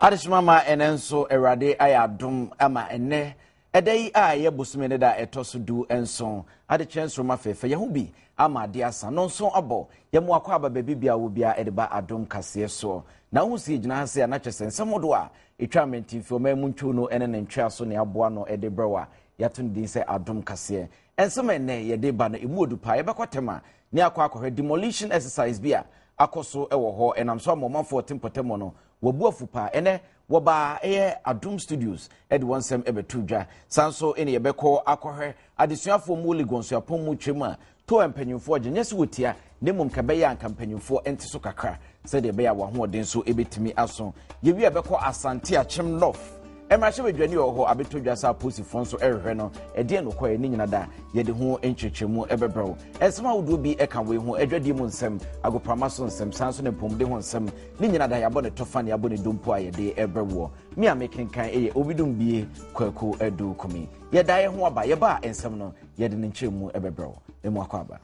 Adehyema ma ɛnɛ nso Awurade ayɛ adom ama ɛnɛ ɛda yi a ɛyɛ bosome ne da a ɛtɔ so 17 adekyerɛ nsoroma fɛfɛ yɛn ho bi ama ade asa no nso abɔ yɛn mu akɔ aba baabi bia wɔ bia ɛde ba adom kaseɛ soɔ na wohu sɛ yɛgyina ha sɛ a na kyerɛ sɛ nsɛm hodoɔ a ɛtwa mmɛntimfi ɔman mu ntwiw no ɛne ne ntwea so ne aboa no ɛde brɛ wo a yɛato no din sɛ adom kaseɛ nsɛm a ɛnɛ yɛde ba no ɛmu odu paa yɛbɛkɔ tɛm a ne akɔ akɔhwɛ demolition exercise bi a akɔ so wɔ hɔ ɛnam so ama ɔmanfoɔ ɔte mpɔtam no wɔbu afu paa ɛnɛ wɔbaa ɛyɛ adom studios ɛde wɔn nsɛm ɛbɛto dwa san so ɛne yɛbɛkɔ akɔhwɛ adesuafoɔ mu legon suapɔn mu twam a toa mpanyinfoɔ gye nyɛ sɛ wɔtia na mmom ka bɛyɛ anka mpanyinfoɔ nte so kakra sɛdeɛ ɛbɛyɛ a wɔn ahoɔden so ɛbɛtumi aso yɛwie a bɛkɔ asante akyem north mmarahyɛbadwani wɔ hɔ abɛtɔ dwa sɛ apolisifoɔ nso ɛrehwɛ no ɛdeɛ nokɔɛ ne nyina da yɛde ho nkyerɛkyerɛmu ɛbɛbrɛ wo nsɛm ahodoɔ bi ɛka wei ho adwadie mu nsɛm agoprama so nsɛm san so ne mpɔmuden ho nsɛm ne nyina da yɛabɔ ne tɔfa ne yɛabɔ ne dompo a yɛde ɛbrɛ woɔ me a mekenkan ɛyɛ obidum bie kwaku adu kumi yɛda yɛ ho aba yɛba a nsɛm no yɛde ne nkyerɛmu ɛbɛbrɛ wo ɛmu akɔ aba.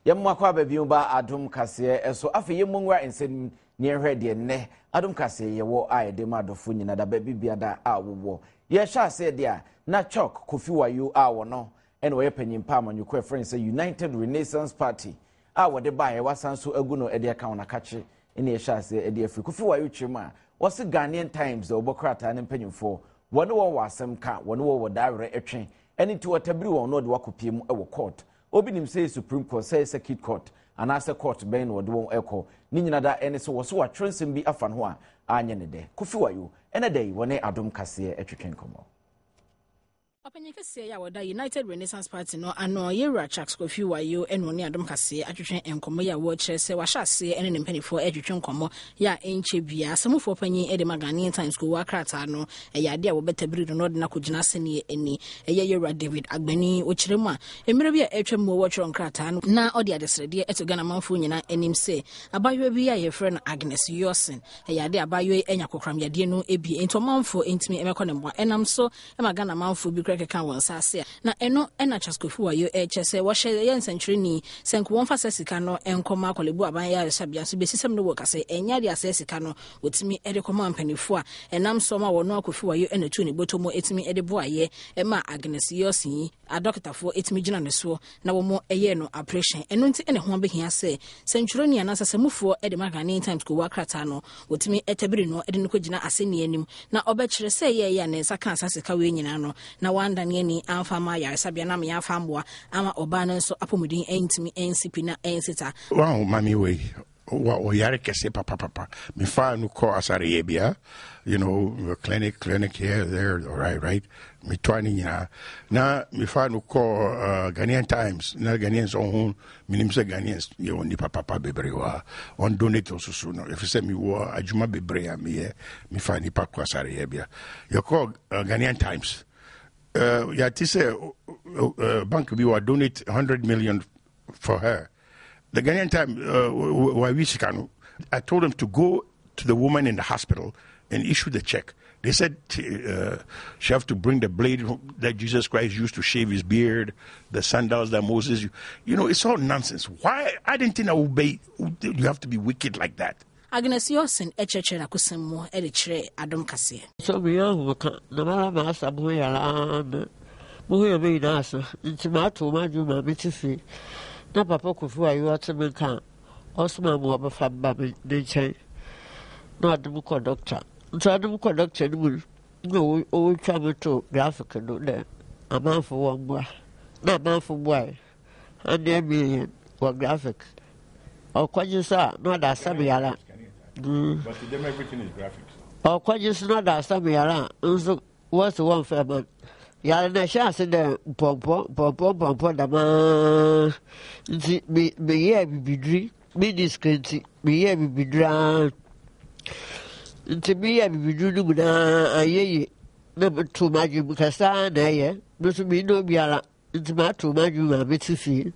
Yɛmmo akɔ aba bio ba adom kaseɛ ɛso. Afei yɛmmɔ nwura nsɛm ne yɛhwɛ deɛ nnɛ adom kaseɛ yɛwɔ a yɛde ma adɔfo nyina da baabi biada a wowɔ. Yɛhyɛ aseɛ deɛ a na Chalk Kofi Wayo a wɔno ɛna ɔyɛ panyin pa amanyɔkuo a ɛfrɛ no sɛ United Renaissance Party a wɔde baeɛ wasan so agu no de aka wɔn akakye ne yɛhyɛ aseɛ de afiri Kofi Wayo kyerɛ mu a wɔse Ghanaian Times deɛ wɔbɔ krataa ne mpanyinfoɔ wɔne wɔn wɔ asɛm ka wɔne wɔn wɔ daawerɛ ɛtwe ɛne nti wɔtabiri wɔn na wɔde wakɔpie mu wɔ court. Obi nim sɛ ɛyɛ Supreme Court, sɛ ɛyɛ Circuit Court, anaasɛ court bɛn na wɔde wɔn rekɔ. Ne nyina da ɛne sɛ wɔso wɔatwerɛ nsɛm bi afa ne ho a anyɛ ne dɛ. Kofi Wayo, ɛnɛ da yi wɔne Adom Kaseɛ twetwe nkɔmmɔ. Ɔpanyin kɛseɛ yi a ɔda United Renaissance Party no ano, Yewura Chucks Kofi Wayo na ɔne Adom Kaseɛ atwetwe nkɔmmɔ yi a wɔrekyerɛ sɛ wahyɛ aseɛ ne ne mpaninfoɔ retwetwe nkɔmmɔ yi a ɛnkyɛ biara asamufoɔ panyin de ma Ghanaian Times kowa krataa no ɛyɛ adeɛ a wɔbɛtabiri no na ɔde no akɔgyina asɛnniɛ ani. Ɛyɛ Yewura David Agbani, ɔkyerɛ mu a mmerɛ bi a atwam mu wɔtwerɛ nkrataa no na ɔde adesrɛdeɛ to Ghana manfoɔ nyinaa anim sɛ abaayewa bi a yɛfrɛ no Agnes Yorson ɛyɛ adeɛ a abaayewa yi anya kokoram yadeɛ no bi enti ɔmanfoɔ ntumi mmɛkɔ ne mmoa ɛnam so ma Ghana manfoɔ bi koraa keka wɔn nsa ase a na ɛno na Charles Kofi Wayo ɛrekyɛ sɛ wɔhyɛ yɛ nsɛnkyerɛnni sɛ nka wɔmfa saa sika no nkɔma Korle-Bu aban ayaresabea nso bɛsisɛm no wɔ ka sɛ ɛnyɛ adeɛ a saa sika no wɔtumi de kɔma mpanimfoɔ a ɛnam so ma wɔn a Kofi Wayo na ɛtuu ne bɔtɔ mu tumi de boaeɛ ma Agnes Yorson yi adɔkotafoɔ tumi gyina ne soɔ na wɔn yɛɛ no aprehyɛn. Ɛno nti na ɛho abɛhia sɛ sɛntwerɛni anaasɛ sɛmufoɔ de ma Ghanaian Times kowa krataa no, wɔtumi tabiri no de no kɔgyina asɛnnie anim na ɔbɛkyerɛ sɛ ɛyɛeɛ a ne nsa kaa saa sika wei nyinaa no na wandane ani amfa amma ayaresabea na ama yɛamfa ammoa ama ɔbaa no nso apɔmuden antumi ansi pi na ansi ta. Wahu mame wei wa ɔyare kɛse papapapa mefaa no kɔ asareyɛbea you know clinic clinic here there right right metoa no nyinaa na mefaa no kɔ uh, ghanaian times na ghanaians ɔho menim sɛ ghanaians yɛwɔ nnipa papa bebree wɔ ha ɔn donate nso so no ɛfiri sɛ mewɔ adwuma bebree a meyɛ mefa nnipa kɔ asareyɛbea yɛkɔ uh, ghanaian times uh, yɛate sɛ uh, bank bi wa donate 100 million for her The Ghanaian time, uh, I told him to go to the woman in the hospital and issue the check. They said she have to bring the blade that Jesus Christ used to shave his beard, the sandals that Moses. You know, it's all nonsense. Why? I didn't think I would be. You have to be wicked like that. Agnes Yorson kyerɛkyerɛ n'akosɛm mu de kyerɛɛ Adom Kaseɛ. So meyɛ ahomka na mara m'asa mo ho yare ara na mo ho yɛ me nyinaa asa nti matow m'adwene ma mete fie na papa Kofi Wayo ɔte me nka a ɔsoma ma wɔbɛfa me ba me ne nkyɛn na ɔde me kɔ dɔkta nti ɔde me kɔ dɔkta no mu no na ɔtwa me to graphic no dɛ amanfo wɔ mmoa na amanfo boae ɛne ɛmee yɛn wɔ graphic ɔkɔgye so a na ɔda asɛm yara ɔkɔgye so na ɔda asɛm yara a nso wɔsi wɔn fɛ ma yare na ɛhyɛ ase dɛ mpɔmpɔ mpɔmpɔ mpɔmpɔ dɛmaa nti me meyɛɛ bibiduri me ni sika nti meyɛɛ bibiduri ara nti meyɛɛ bibiduri no mu naa ayɛ yie na meto m'adwene mu kɛse ara na ɛyɛ me nso menni obiara Ntsi matow m'adwen mu a metse fie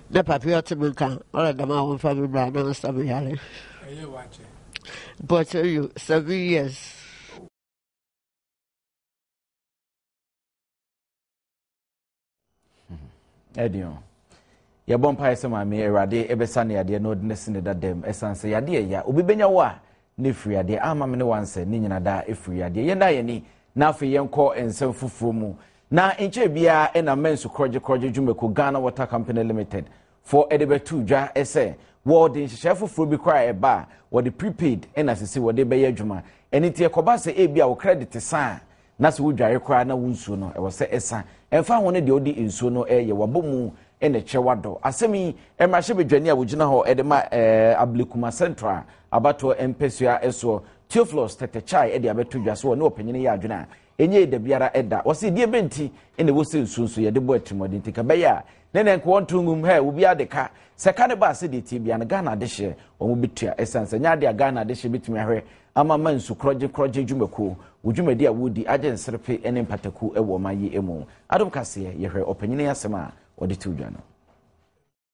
na papa yi ɔtse me nka ɔrɛ dɛm a wɔmfa me mbra na ɔnsa me yare. Mpɔkyɛ yo, 7 years. Ɛdeɛ o. Yɛbɔ mpaeɛ sɛ maame Awurade ɛbɛsa ne yadeɛ na ɔde no asi ne dadam ɛsiane sɛ yadeɛ ya obi bɛnya wo a na ɛfiri yadeɛ ama me ne wansɛ ne nyina daa ɛfiri yadeɛ yɛnda yɛni na afei yɛnkɔ nsɛm foforɔ mu Na nkyɛɛ biara na Mansu Korɔgye Korɔgye Dwumakuo Ghana Water Company Limited foɔ de bɛtoo dwa sɛ wɔde nhyehyɛeɛ foforɔ bi koraa ɛba a wɔde prepaid na sese wɔde bɛyɛ adwuma. Ɛno nti ɛkɔba sɛ ebi a wo credit sa a na sɛ wodware koraa na wo nsuo no ɛwɔ sɛ ɛsa. Ɛmfa ho ne deɛ wode nsuo no ɛyɛ wabɔ mu na ɛkyerɛ wadɔ. Asɛm yi mmarahyɛbadwani a wɔgyina hɔ de ma ɛɛ Ablekuma Central abatoɔ mpɛsua soɔ Theophilus Tetteh Chai de abɛto dwa so ɔne ɔpanyini yɛ adwene a Ɛnyɛ da biara da. Wɔse deɛ bɛn nti na ɛwɔ sɛ nsuo nso yɛde bɔ atirimuɔden nti nka ɛbɛyɛ a ne nɛ nka wɔnto ngum hɛ obiara de ka sɛ ka ne ba a sɛdeɛ ɛteɛ biara no Ghana adehyeɛ wɔn bɛtua ɛsiane sɛ nyɛ adeɛ a Ghana adehyeɛ bɛtumi ahwɛ ama ma nsu korɔgye korɔgye dwumakuo wɔ dwumadi a wɔredi agye nserepe ne mpataku wɔ ɔman yi mu. Adom Kaseɛ yɛhwɛ ɔpanyini asɛm a ɔde too dwa no.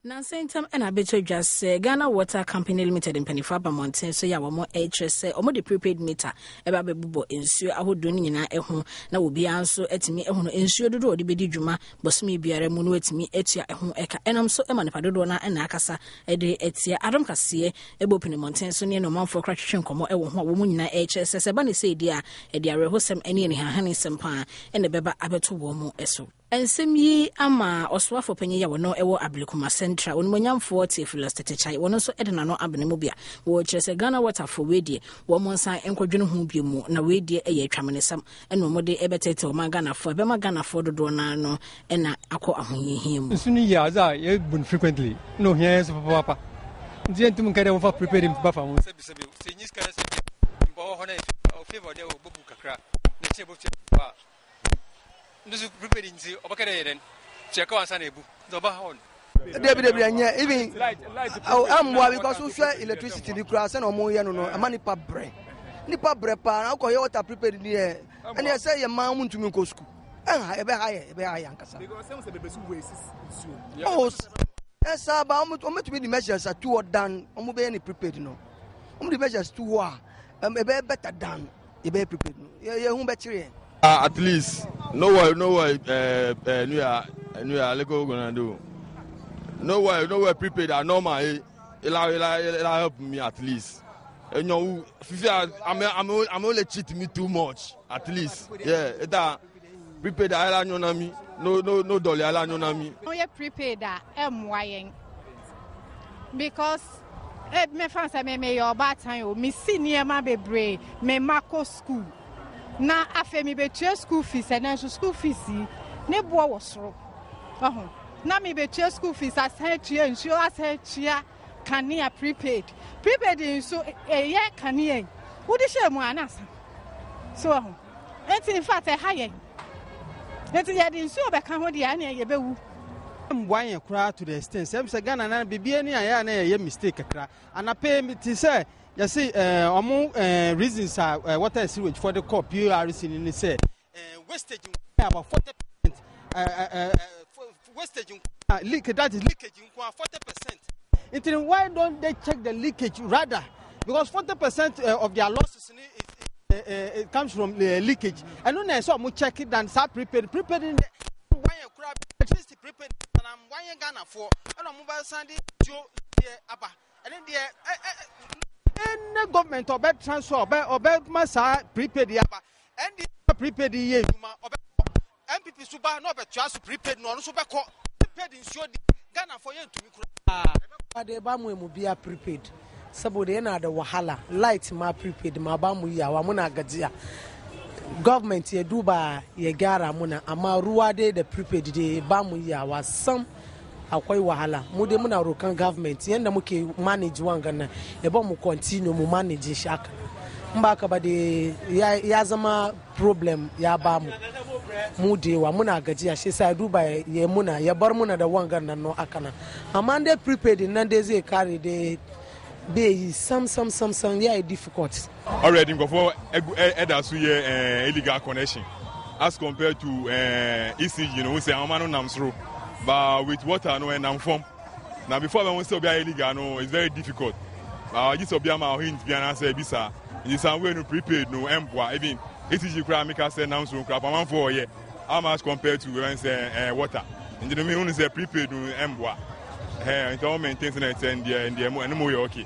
Nnansa yi ntam na abɛtɔ dwa sɛ Ghana Water Company Limited mpanimfoɔ aba mmɔnten so yɛ a wɔrekyerɛ sɛ wɔde prepaid meter ɛba abɛbobɔ nsuo ahodoɔ no nyinaa ho na obiara nso atumi ahunu nsuo dodoɔ a ɔde bɛdi dwuma bosome biara mu na watumi atua ɛho ka. Ɛnam so ma nipa dodoɔ no ara na akasa de atia Adom Kaseɛ bɔ pini mmɔnten so ne ɛne ɔmanfoɔ koraa twetwe nkɔmmɔ wɔ ho a wɔn nyinaa rekyerɛ sɛ sɛ ɛba ne sei deɛ a ɛde awerɛhosɛm ne anihahanesɛm paa na ɛbɛba abɛto wɔn so. Nsɛm yi ama ɔsoafo panyin yi a wɔno wɔ Ablekuma Central, Onimuonyamfoɔ Theophilus Tetekyai, wɔno nso de n'ano abene mu bia. Wɔkyerɛ sɛ Ghana Water foɔ wei deɛ wɔn nsan nkɔdwene ho bio mu na wei deɛ ɛyɛ atwamenesɛm ɛna wɔn de ɛbɛtɛɛtɛɛ ɔman Ghanafoɔ ɛbɛma Ghanafoɔ dodoɔ no ara no ɛna akɔ ahohiahia mu. Nsu no yɛ adze a yɛbu no frequently na ohia hɛn so papaapa ntsi yenntum nka dɛ wɔmfa prepaid mfa ho. Sɛbisɛbi sɛ innyi sika na sɛ bi mpo ɔwɔ hɔ na ɔfavour dɛ obobu kakra na ekyir ebotua a No so prepaid nti ɔbɛka dɛ yɛ dɛn tua ka ansa na ebu nti ɔba hɔ no. Dabi dabi ɛnyɛ even ɛmmoa because wohwɛ electricity bi koraa sɛna ɔmo yɛ no no ɛma nipa brɛ nipa brɛ paa na wokɔyɛ water prepaid ni yɛ ɛne ɛsɛ yɛ mmaa ɔmo ntumi nkɔ sukuu ɛnha ɛbɛha yɛ ɛbɛha yɛ ankasa. Oh, ɛsa ba ɔmo ɔmo de measures ato hɔ dan ɔmo bɛyɛ ne prepaid no ɔmo de measures to hɔ a ɛbɛyɛ better dan. yɛbɛyɛ prepaid no yɛ ho bɛkyerɛ yɛn. At least no worry, no worry, nuya nuya leko gonna do. No worry, no worry, prepaid are normal. Eh, ila ila ila help me at least. Enyo fifi I'm I'm I'm only cheat me too much at least. Yeah, ita prepaid ala nyona mi. No no no dolly ala nyona mi. No ye prepaid a ɛmmoa yɛn because Eh, mɛfa no sɛ me meyɛ ɔbaatan o, mesi nneɛma bebree, me mma kɔ sukuu, na afei mebetua school fees, ɛnɛ nso school fees yi, ne boɔ wɔ soro. Ɔho, na mebetua school fees, asan atua nsuo, asan atua kanea prepaid. Prepaid nso, ɛyɛ kanea yi, wode hyɛ mu a na asa. So ɔho, nti in fact ɛha yɛn. Nti yɛde nsuo bɛka ho deɛ ɛneɛ yɛbɛwu. Mboa yɛn koraa to the extent sɛ sɛ Ghana na biribi ani a yɛ a na yɛyɛ mistake kakra anapɛ mi te sɛ yɛse ɛɛ ɔmo ɛɛ reasons a ɛɛ water and sewage for de kɔ PRC ni ne sɛ ɛɛ wastage nko about 40% ɛɛ ɛɛ wastage nko leak, that is leakage nko 40%. Nti why don't they check the leakage rather, because 40% of their losses is it comes from leakage. Ɛno na ɛsɛ ɔmo check than saa prepaid. Prepaid no deɛ mmoa yɛn koraa, electricity prepaid na mmoa yɛn Ghanafoɔ, ɛna ɔmo bɛsan de nsuo deɛ aba. Ɛne deɛ ɛne government ɔbɛ transfer ɔbɛ ɔbɛ ma saa prepaid yi aba. Ɛne prepaid yi yɛ adwuma ɔbɛ kɔ. NPP so ba na ɔbɛtoa so prepaid no, ɔno nso bɛkɔ. Prepaid nsuo deɛ Ghanafoɔ yɛntumi koraa. Dai ba mu mu biya prepaid saboda yana da wahala. Light ma prepaid ma ba mu iyawa, muna gajiya. Government ya duba ya gyara muna, amma ruwa dai da prepaid dai ba mu iyawa sam, akwai wahala. Mu dai muna rokan government, yanda muke manage wangan nan, ya ba mu continue mu manage shi haka. In ba haka ba dai ya zama problem ya ba mu. Mu da yawa muna gajiya, shi sa ya duba ya muna, ya bar muna da wangan nan no aka nan. Amma dai prepaid nan dai zai kare dai, bai yi sam sam sam sam, ya yi difficult. Already nkurɔfoɔ ɛda so yɛ illegal connection as compared to ECG no, sɛ ahoma no nam soro, but with water no ɛnam fam. Na before bɛn sɛ obi ayɛ illegal no, it's very difficult. Gye sɛ obi ama hint bi anaasɛ ebi saa. Nti saa way no, prepaid no ɛmboa. Even ECG koraa, meka sɛ nam soro koraa, amanfoɔ ɔyɛ, how much compared to ɛn sɛ water? Nti no mi hu sɛ prepaid no ɛmboa ɛɛ nti wɔn maintain sɛ na ɛsɛ ndeɛ ndeɛ mu ɛno mu yɛ okay.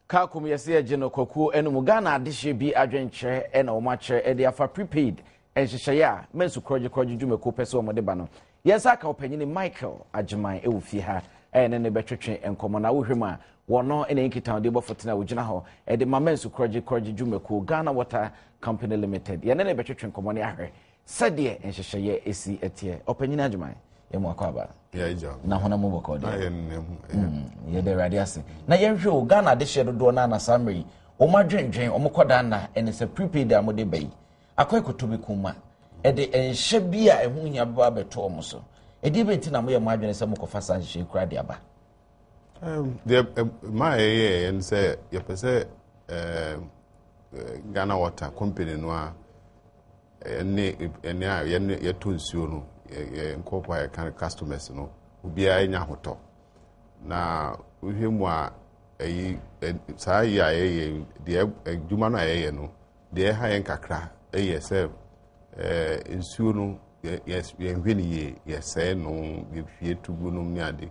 Kaakom yɛsɛ yɛgye no kwakuo no Ghana adehyeɛ bi adwenkyerɛ ɛna wɔn akyerɛ ɛde afa prepaid nhyehyɛeɛ a mɛnsu korɔgye dwumakuo pɛ sɛ wɔn de ba no. Yɛn nsa aka ɔpanyini Michael Agyeman ɛwɔ fie ha, ɛyɛ ne ne bɛtwetwe nkɔmmɔ. Na wohwɛ mu a, wɔno ɛna nkitahodie bɔfo tena a wɔgyina hɔ ɛde ma mɛnsu korɔgye dwumakuo, Ghana Water Company Limited. Yɛne ne bɛtwetwe nkɔmmɔ ne ahwɛ sɛdeɛ nhyehyɛeɛ ɛsi ɛteɛ. Ɔpanyini Agyeman, yɛmu akɔ aba na honam mu bɔkɔ deɛ, yɛda Awurade ase. Na yɛnhwɛ o, Ghana adehyeɛ dodoɔ no ana saa mmerɛ yi wɔn adwendwen wɔn kɔda nna ɛne sɛ prepaid a wɔde ba yi akɔ ɛkɔtɔ bi kuma ɛde nhyɛ bi a ɛho hia bɛba abɛto wɔn so. Ɛdeɛ bɛ nti na moyɛ mo adwene sɛ mokɔfa saa nhyehyɛ kura de aba? Deɛ maa yɛyɛ yɛn sɛ yɛpɛ sɛ Ghana Water Company no a ɛne ɛne a yɛne yɛtɔ nsuo no, yɛ nkurɔfoɔ a yɛka customers no, obiara nya ahotɔ. Na wohwɛ mu a, ɛyi saa yi a yɛyɛ deɛ, adwuma no a yɛyɛ no deɛ, ɛha yɛn kakra ɛyɛ sɛ nsuo no yɛnhwɛ no yie, yɛsɛe no, yɛhwie tugu nom ne ade.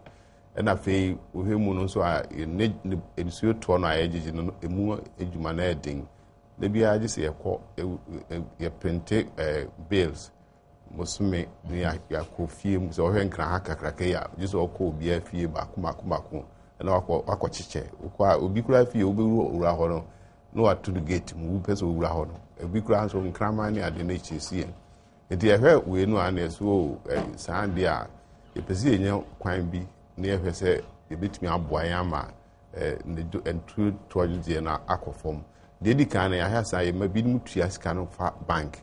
Ɛna afei wohwɛ mu no nso a, ne nsuo toɔ no a yɛgyegye no, emu adwuma no yɛ den. Da biara gye sɛ yɛkɔ yɛprinte bills bosome ne yɛakɔ fie mu. Sɛ ɔhwɛ Nkran ha kakraka yi a, gye sɛ ɔkɔ obiara fie baako baako baako ɛna wakɔ wakɔ kyekyɛ. Wokɔ a, obi koraa fie wobɛwura hɔ no na wato no gate mu. Wopɛ sɛ owura hɔ no, ebi koraa nso nkraman ne ade no akyi si yɛn. Nti yɛhwɛ wei no a, na ɛso o saa adeɛ a yɛpɛ sɛ yɛnya kwan bi na yɛhwɛ sɛ yɛbɛtumi aboa yɛn ama ne ntuo toɔ no akɔ fam. Deɛ di kan no, yɛahwɛ saa, yɛma binom tua sika no fa bank,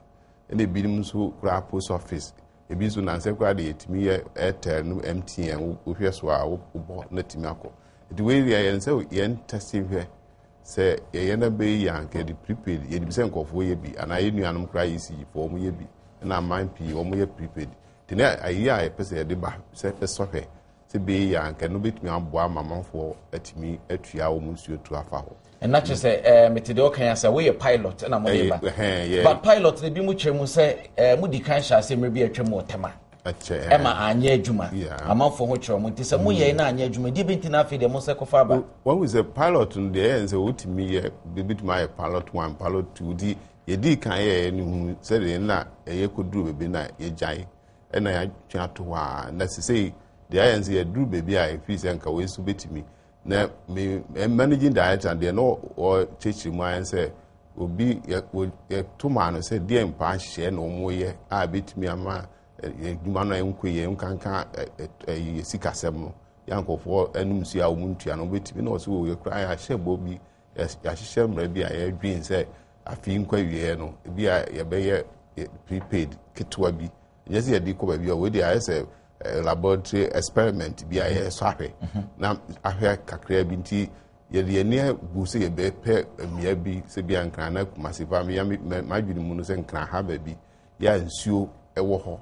ɛna ebinom nso koraa post office, ebi nso nansɛ koraa de yɛtumi yɛ Airtel no, MTN, wohwɛ so a wobɔ na tumi akɔ. Nti wei deɛ, yɛn sɛ yɛn tɛsi hwɛ sɛ yɛyɛ na bɛyi yɛ anka yɛde prepaid. Yɛnim sɛ nkurɔfoɔ yɛ bi anaa yɛn nuanom koraa yɛ ECG foɔ, wɔn yɛ bi, ɛna aman pii wɔn yɛ prepaid. Nti na ayi a yɛpɛ sɛ yɛde ba sɛ bɛsɔhwɛ sɛ bɛyi yɛ anka no bɛtumi aboa ama amanfoɔ atumi atua wɔn nsuo tu afa hɔ. Ɛna kyerɛ sɛ mete deɛ ɔka yi asɛ woyɛ pilot ɛna mode ba, but pilot no bi mu kyerɛ mu sɛ modi kan hyɛ ase mmerɛ bi atwa mu ɔtɛma ɛma anyɛ adwuma, amanfoɔ ho kyerɛ mo. Nti sɛ moyɛe na anyɛ adwuma deɛ bɛnti na afei deɛ mo sɛ kɔfa aba? Wɔn sɛ pilot no deɛ, ɛyɛ sɛ wotumi yɛ bɛtumi ayɛ pilot one, pilot two. Nti yɛdii kan yɛyɛ no hu sɛdeɛ na ɛyɛ kɔduru baabi na yɛgyae, ɛna yɛatwe ato hɔ a, na sesei deɛ ayɛ sɛ yɛduru baabi a ɛfiri sɛ nka wei nso bɛtumi. Na me managing director deɛ na ɔkyerɛkyerɛ mu ayɛ sɛ obi yɛto maa no sɛ deɛ mpa nhyehyɛɛ na wɔyɛ a bɛtumi ama adwuma no nkɔ yie, nkanka yɛ sikasɛm no, yɛ nkurɔfoɔ anom nsuo a wɔn ntua no wɔbɛtumi. Na ɔsɛ wɔ yɛkura yɛahyɛ bɔ bi, yɛahyehyɛ mmerɛ bi a yɛdwen sɛ afei nkɔ awieɛ no ebi a yɛbɛyɛ prepaid ketewa bi. Nyɛ sɛ yɛde kɔ baabi a, wei deɛ ayɛ sɛ laboratory experiment bi a yɛsɔ ahwɛ na ahwɛ kakra bi. Nti yɛde yɛn ani agu sɛ yɛbɛpɛ mmea bi sɛ bi a Nkran na Kumase fa mmea. M'adwene mu no sɛ Nkran ha baabi yɛ a nsuo wɔ hɔ,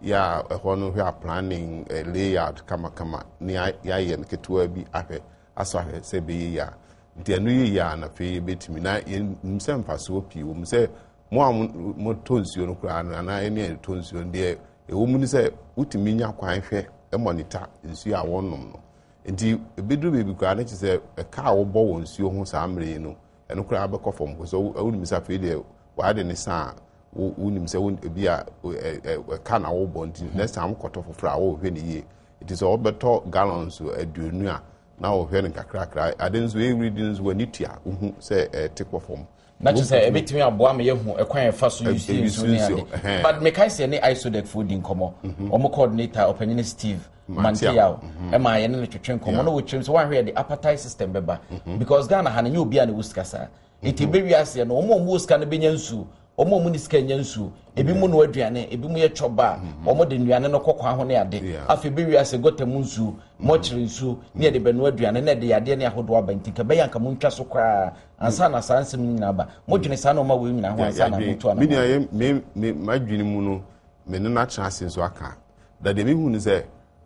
yɛ a ɛhɔ no hwɛ a planning layout kamakama ne yɛayɛ no ketewa bi ahwɛ. asɔ ahwɛ sɛ ɛbɛyɛ yie a. Nti ɛno yɛ yie a na afei yɛbɛtumi na yɛnim sɛ mfasoɔ pii wɔ mu sɛ mo a motɔ nsuo no koraa no anaa ɛne a yɛtɔ nsuo no deɛ ɛwɔ mu ne sɛ wotumi nya kwan hwɛ mɔnita nsuo a wɔnom no. Nti ɛbɛduru baabi koraa no kyerɛ sɛ ɛka a wobɔ wɔ nsuo ho saa mmerɛ yi no ɛno koraa bɛkɔ fam sɛ wonim sɛ afei deɛ w'ade ne sa a wonim sɛ ebi a ɛka na wobɔ nti next time wokɔtɔ foforɔ a wohwɛ ne yie nti sɛ wobɛtɔ gallons 20 a na wohwɛ no nkakrakra ade nso ɛwuri di nso w'ani tua wohu sɛ ɛte kɔ fam. Na kyerɛ sɛ ɛbɛtumi aboa ma yɛhu ɛkwan a ɛfa so use nsuo ne ade. But mekae sɛ ne isodec foɔ di nkɔmmɔ. Wɔn coordinator ɔpanyini Steve Manteyaw ɛma yɛne no twetwe nkɔmmɔ na wɔkyerɛm sɛ wɔahwɛ yɛde apartheid system bɛba because Ghana ha no nyɛ obiara na ɛwɔ sika saa. Nti ɛbɛwie aseɛ no wɔn a wɔwɔ sika no bɛnya nsuo, wɔn a wɔnni sika nnya nsuo. Ebi mu noa aduane, ebi mu yɛ chɔba a wɔde nnuane no kɔ kwan ho ne ade. Afei ɛbɛwie aseɛ gɔta mu nsuo, mɔkyere nsuo ne yɛde bɛnoa aduane na ɛde yadeɛ ne ahodoɔ aba. Nti nka ɛbɛyɛ anka montwa so koraa ansa na saa nsɛm no nyinaa aba. Modwene saa nnoɔma wei nyinaa ho ansa na motu anamɔn? Me nua, me, me, m'adwene mu no, me ne no atena ase nso aka. Na deɛ mehu ne sɛ,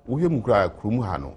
wohwɛ mu koraa kurom ha no,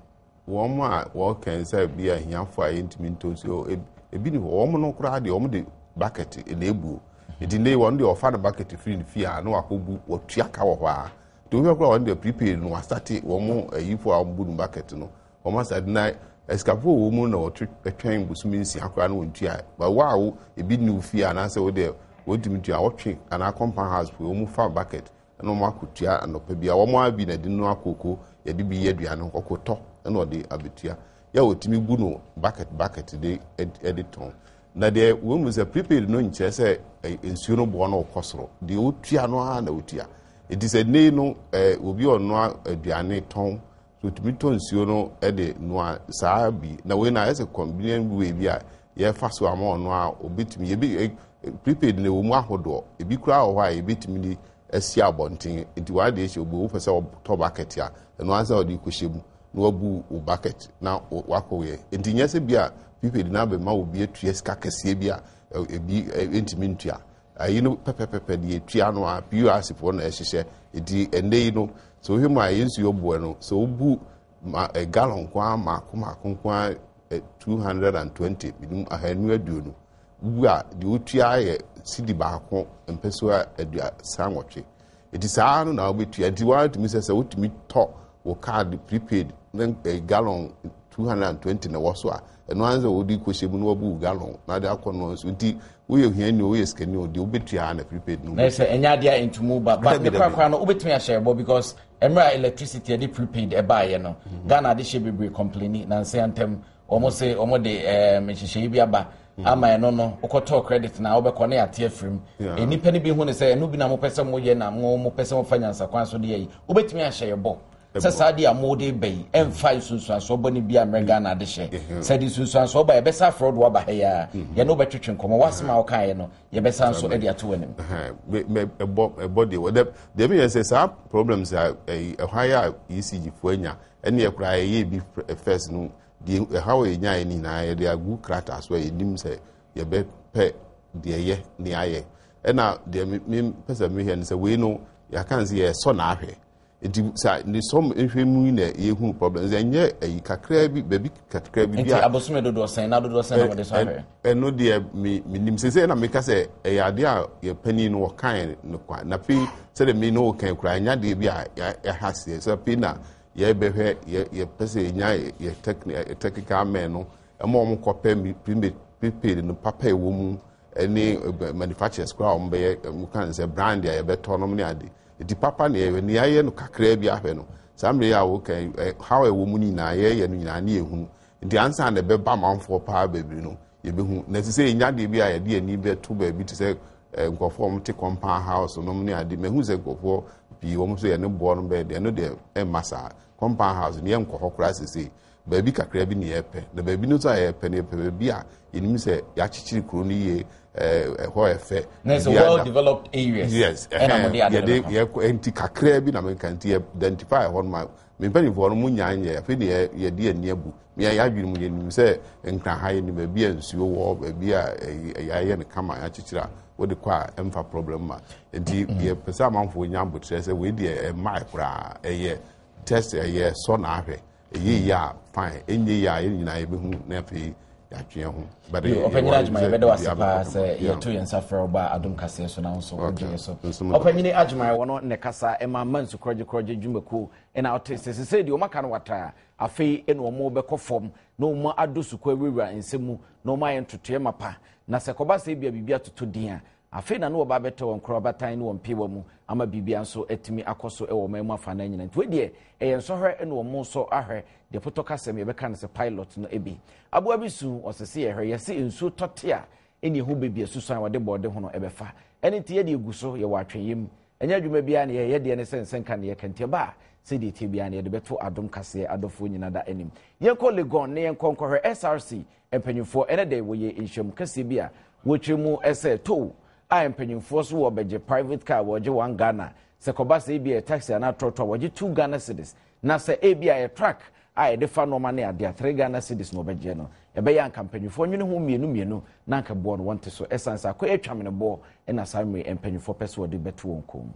Wɔn a wɔkɛn sɛ bi ahiafo a yɛntumi ntɔ nsuo, ebi ni hɔ. Wɔn no koraa deɛ wɔn de bucket na ebuo. Nti ne wɔn deɛ ɔfa no bucket firi ne fie a na wakɔbu, wɔtua ka wɔ hɔ a. Nti wohwɛ koraa wɔn deɛ prepaid no wasate wɔn ayifo a wɔn bu no bucket no. Wɔn asate na asikafo wɔ mu na wɔtwe twɛn bosome 6 koraa na wɔn tua. Ba wo a wo ebi ni wo fie anaasɛ wo deɛ wɔntumi tua wɔtwe anaa compound house fo wɔn fa bucket na wɔn akɔtua anɔpa bi a wɔn ara bi na ɛde noa kooko, yɛde bi yɛ aduane, ɔkɔtɔ na ɔde abɛtua. Yɛ a wɔtumi bu no bucket bucket de de tɔn. Na deɛ wɔn mu sɛ prepaid no nkyerɛ sɛ nsuo no boɔ no kɔ soro, deɛ wotua no ara na wotua. Eti sɛ nnɛ no obi ɔnoa aduane tɔn So otumi tɔ nsuo no de noa saa bi? Na wei na ayɛ sɛ convenient way bi a yɛfa so ama ɔno a obetumi yɛbi prepaid na ɛwɔ mu ahodoɔ. Ebi koraa wɔ hɔ a yɛbɛtumi de asi abɔnten. Nti w'adeɛ hyɛ obi wopɛ sɛ ɔtɔ bucket a ɛno ara sɛ ɔde kɔhyɛ mu na wabu wo bucket na wakɔ yɛ. Nti nyɛ sɛ bi a prepaid na abɛma obi atua sika kɛseɛ bi a ebi ntumi ntua. Ayi no pɛpɛpɛpɛ deɛ ɛtua no a PURC foɔ na ɛhyehyɛ. Nti ɛnnɛ yi no sɛ wohwɛ mu a ɛyɛ nsuo boɛ no sɛ wobu ma eh, gallon nko ara mmaako mmaako nko ara eh, 220 menim 220 wobu a deɛ wotua yɛ sidi baako mpɛsoa 38. Nti saa no na wobɛtua. Nti woatumi sɛ sɛ wotumi tɔ wo card prepaid na eh, gallon 220 na ɛwɔ so a ɛno ara sɛ wode kɔhyɛ mu na wabu wo gallon na de akɔ no nso. Nti woyɛ hiani o woyɛ sikani o deɛ wobɛtua na prepaid no. Na sɛ ɛnyɛ adeɛ a ntumu ba but ne korakora no wobɛtumi ahyɛ ɛbɔ because mmerɛ a electricity ɛde prepaid ɛbaeɛ no Ghana ade hyɛ bebree complaini nansa ntam Wɔn se wɔn de ɛɛm nhyehyɛe bi aba ama ɛno no wokɔtɔɔ credit na wobɛkɔ ne ate afiri mu. Nnipa no bi hu ne sɛ ɛno bi na mopɛ sɛ moyɛ na mo mopɛ sɛ mofa nyansakwan so de yɛ yi. Wobɛtumi ahyɛ yɛ bɔ sɛ saa deɛ a mode ba yi ɛmfa nsunsuansoɔ bɔne bi a mmerɛ Ghana ade hyɛ. Sɛ de nsunsuansoɔ ba yɛbɛsa afrɛ wo de woaba ha yi ara. Yɛne wobɛtwetwe nkɔmmɔ. W'asɛm a wokaeɛ no yɛbɛsa nso de ato w'anim. Ɛbɔ ɛbɔ deɛ deɛ meyɛ sɛ saa problems a ɛha yɛ a ECG foɔ anya Ɛnneɛ koraa yɛyɛɛ bi first no, deɛ ɛhaw a yɛnyaeɛ no nyinaa yɛde agu krataa so a yɛnim sɛ yɛbɛpɛ deɛ ɛyɛ ne ayɛ. Ɛna deɛ mepɛ sɛ mehwɛ no sɛ wei no yɛaka no sɛ yɛsɔ na ahwɛ. Nti sa ne sɔm nhwɛ mu yi na yɛhu problem sɛ ɛnyɛ ayi kakraa bi baabi kakraa bi bi a. Nti abosome dodoɔ sɛn na dodoɔ sɛn na wɔde sɔ ahwɛ? Ɛno deɛ menim sɛ sɛ na meka sɛ ɛyɛ adeɛ a yɛ panin no wɔkae no kwa na afei sɛdeɛ me ne wo kan koraa ɛnyɛ adeɛ bi a yɛha seɛ sɛ afei na yɛbɛhwɛ yɛpɛ sɛ yɛnya yɛ technical men no ɛma wɔn kɔpɛ prepaid no papa ɛwɔ mu ɛne manufacturers koraa wɔn bɛyɛ wɔn kan sɛ brand a yɛbɛtɔ nom ne ade nti papa ne yɛhwɛ ne yɛayɛ no kakraa bi ahwɛ no saa mmerɛ yi a wɔka how ɛwɔ mu no nyinaa yɛyɛ no nyinaa ne yɛhunu. Nti ansa na ɛbɛba amanfoɔ paa baabi no, yɛbɛhu. Na ɛsɛ sɛ yɛnya adeɛ bi a yɛde yɛn ani bɛto baabi te sɛ eh, nkurɔfoɔ a wɔte compound house nom ne ade. Mahu sɛ nkurɔfoɔ pii wɔn nso yɛne boɔ no bɛyɛ deɛ, ɛno deɛ ɛmma saa. Compound house no yɛnkɔ hɔ koraa sesei. Baabi kakra bi ne yɛpɛ. Na baabi no nso a yɛpɛ no, yɛpɛ baabi a yɛnim sɛ yɛakyekyere kuro no yie, eh, ɛhɔ ɛfɛ. Na ɛsɛ well developed areas. Yes, ɛna mo de ade no yɛde yɛkɔ nti kakra bi na menka nti yɛ identify hɔ no ma Me mpanimfoɔ no, mo nyaa nyɛ, afei deɛ yɛde yɛn ani abu. Me yɛn adwene mu yɛnim sɛ Nkran ha yɛnim baabi a nsuo wɔ, baabi a yɛayɛ no kama, yɛakyekyere a wode kɔ a ɛmfa problem ma. Nti yɛpɛ sɛ amanfoɔ nya aboterɛ sɛ wei deɛ ɛmmae koraa, ɛyɛ test, ɛyɛ sɔ na ahwɛ. Ɛyɛ yie a fine, ɛnyɛ yie a yɛn nyinaa yɛbɛhu na afei yɛatwe yɛn ho. But Ɔpanyin Agyeman yɛbɛda wo ase paa sɛ yɛto yɛn nsa frɛ wo ba Adom Kaseɛ so na wo nso wogye yɛ so. Ɔpanyini Agyeman wɔno ne kasa ɛma ma nsu korɔgye korɔgye dwumakuo ɛna ɔte sɛ sesei deɛ wɔaka no wataa afei ɛna wɔn bɛkɔ fam na wɔn adɔ sukuu awurawura nsɛm mu na wɔn ayɛ ntotoeɛ mapa na sɛ kɔba sɛ ebia biribi atotɔ din a Afei na ne wɔba abɛtɔ wɔn korabatan ne wɔn mpeewa mu ama biribiara nso atumi akɔ so wɔ ɔman mu afanan nyinaa. Nti wei deɛ ɛyɛ nsɔhwɛ na wɔn nso ahwɛ deɛ potɔ kasɛm yɛbɛka no sɛ pilot no bi. Aboa bi su ɔsese yɛhwɛ yɛse nsuo tɔ te a ɛne ɛho baabi asusuan a wɔde bɔɔde ho no ɛbɛfa. Ɛno nti yɛde egu so yɛwɔ atwɛnyɛ mu. Ɛnyɛ adwuma biara na yɛyɛ yɛdeɛ ne sɛ nsɛnka na yɛka nti ɛba a sɛdeɛ ɛteɛ biara no yɛde bɛto adom kaseɛ adɔfoɔ nyina da anim. Yɛnkɔ Legon ne yɛnkɔ nkɔhwɛ SRC Mpanyimfoɔ, ɛnɛ da yi wɔyɛ nhyiamu kɛseɛ bi a wɔkyerɛ mu sɛ tow a mpanyimfoɔ so wɔ bɛgye private car wɔgye one Ghana, sɛ kɔba sɛ ebi ɛyɛ taxi anaa trɔtrɔ a wɔgye two Ghana cedis, na sɛ ebi a ɛyɛ truck a yɛde fa nnoɔma ne adeɛ a three Ghana cedis na wɔbɛgyeɛ no. Ɛbɛyɛ a anka mpanyimfoɔ nwene ho mmienu mmienu na anka boɔ no wɔnte so ɛsiane sɛ akɔyɛ atwamene boɔ na saa mmerɛ yi mpanyimfoɔ pɛ sɛ wɔde bɛto wɔn kɔn mu.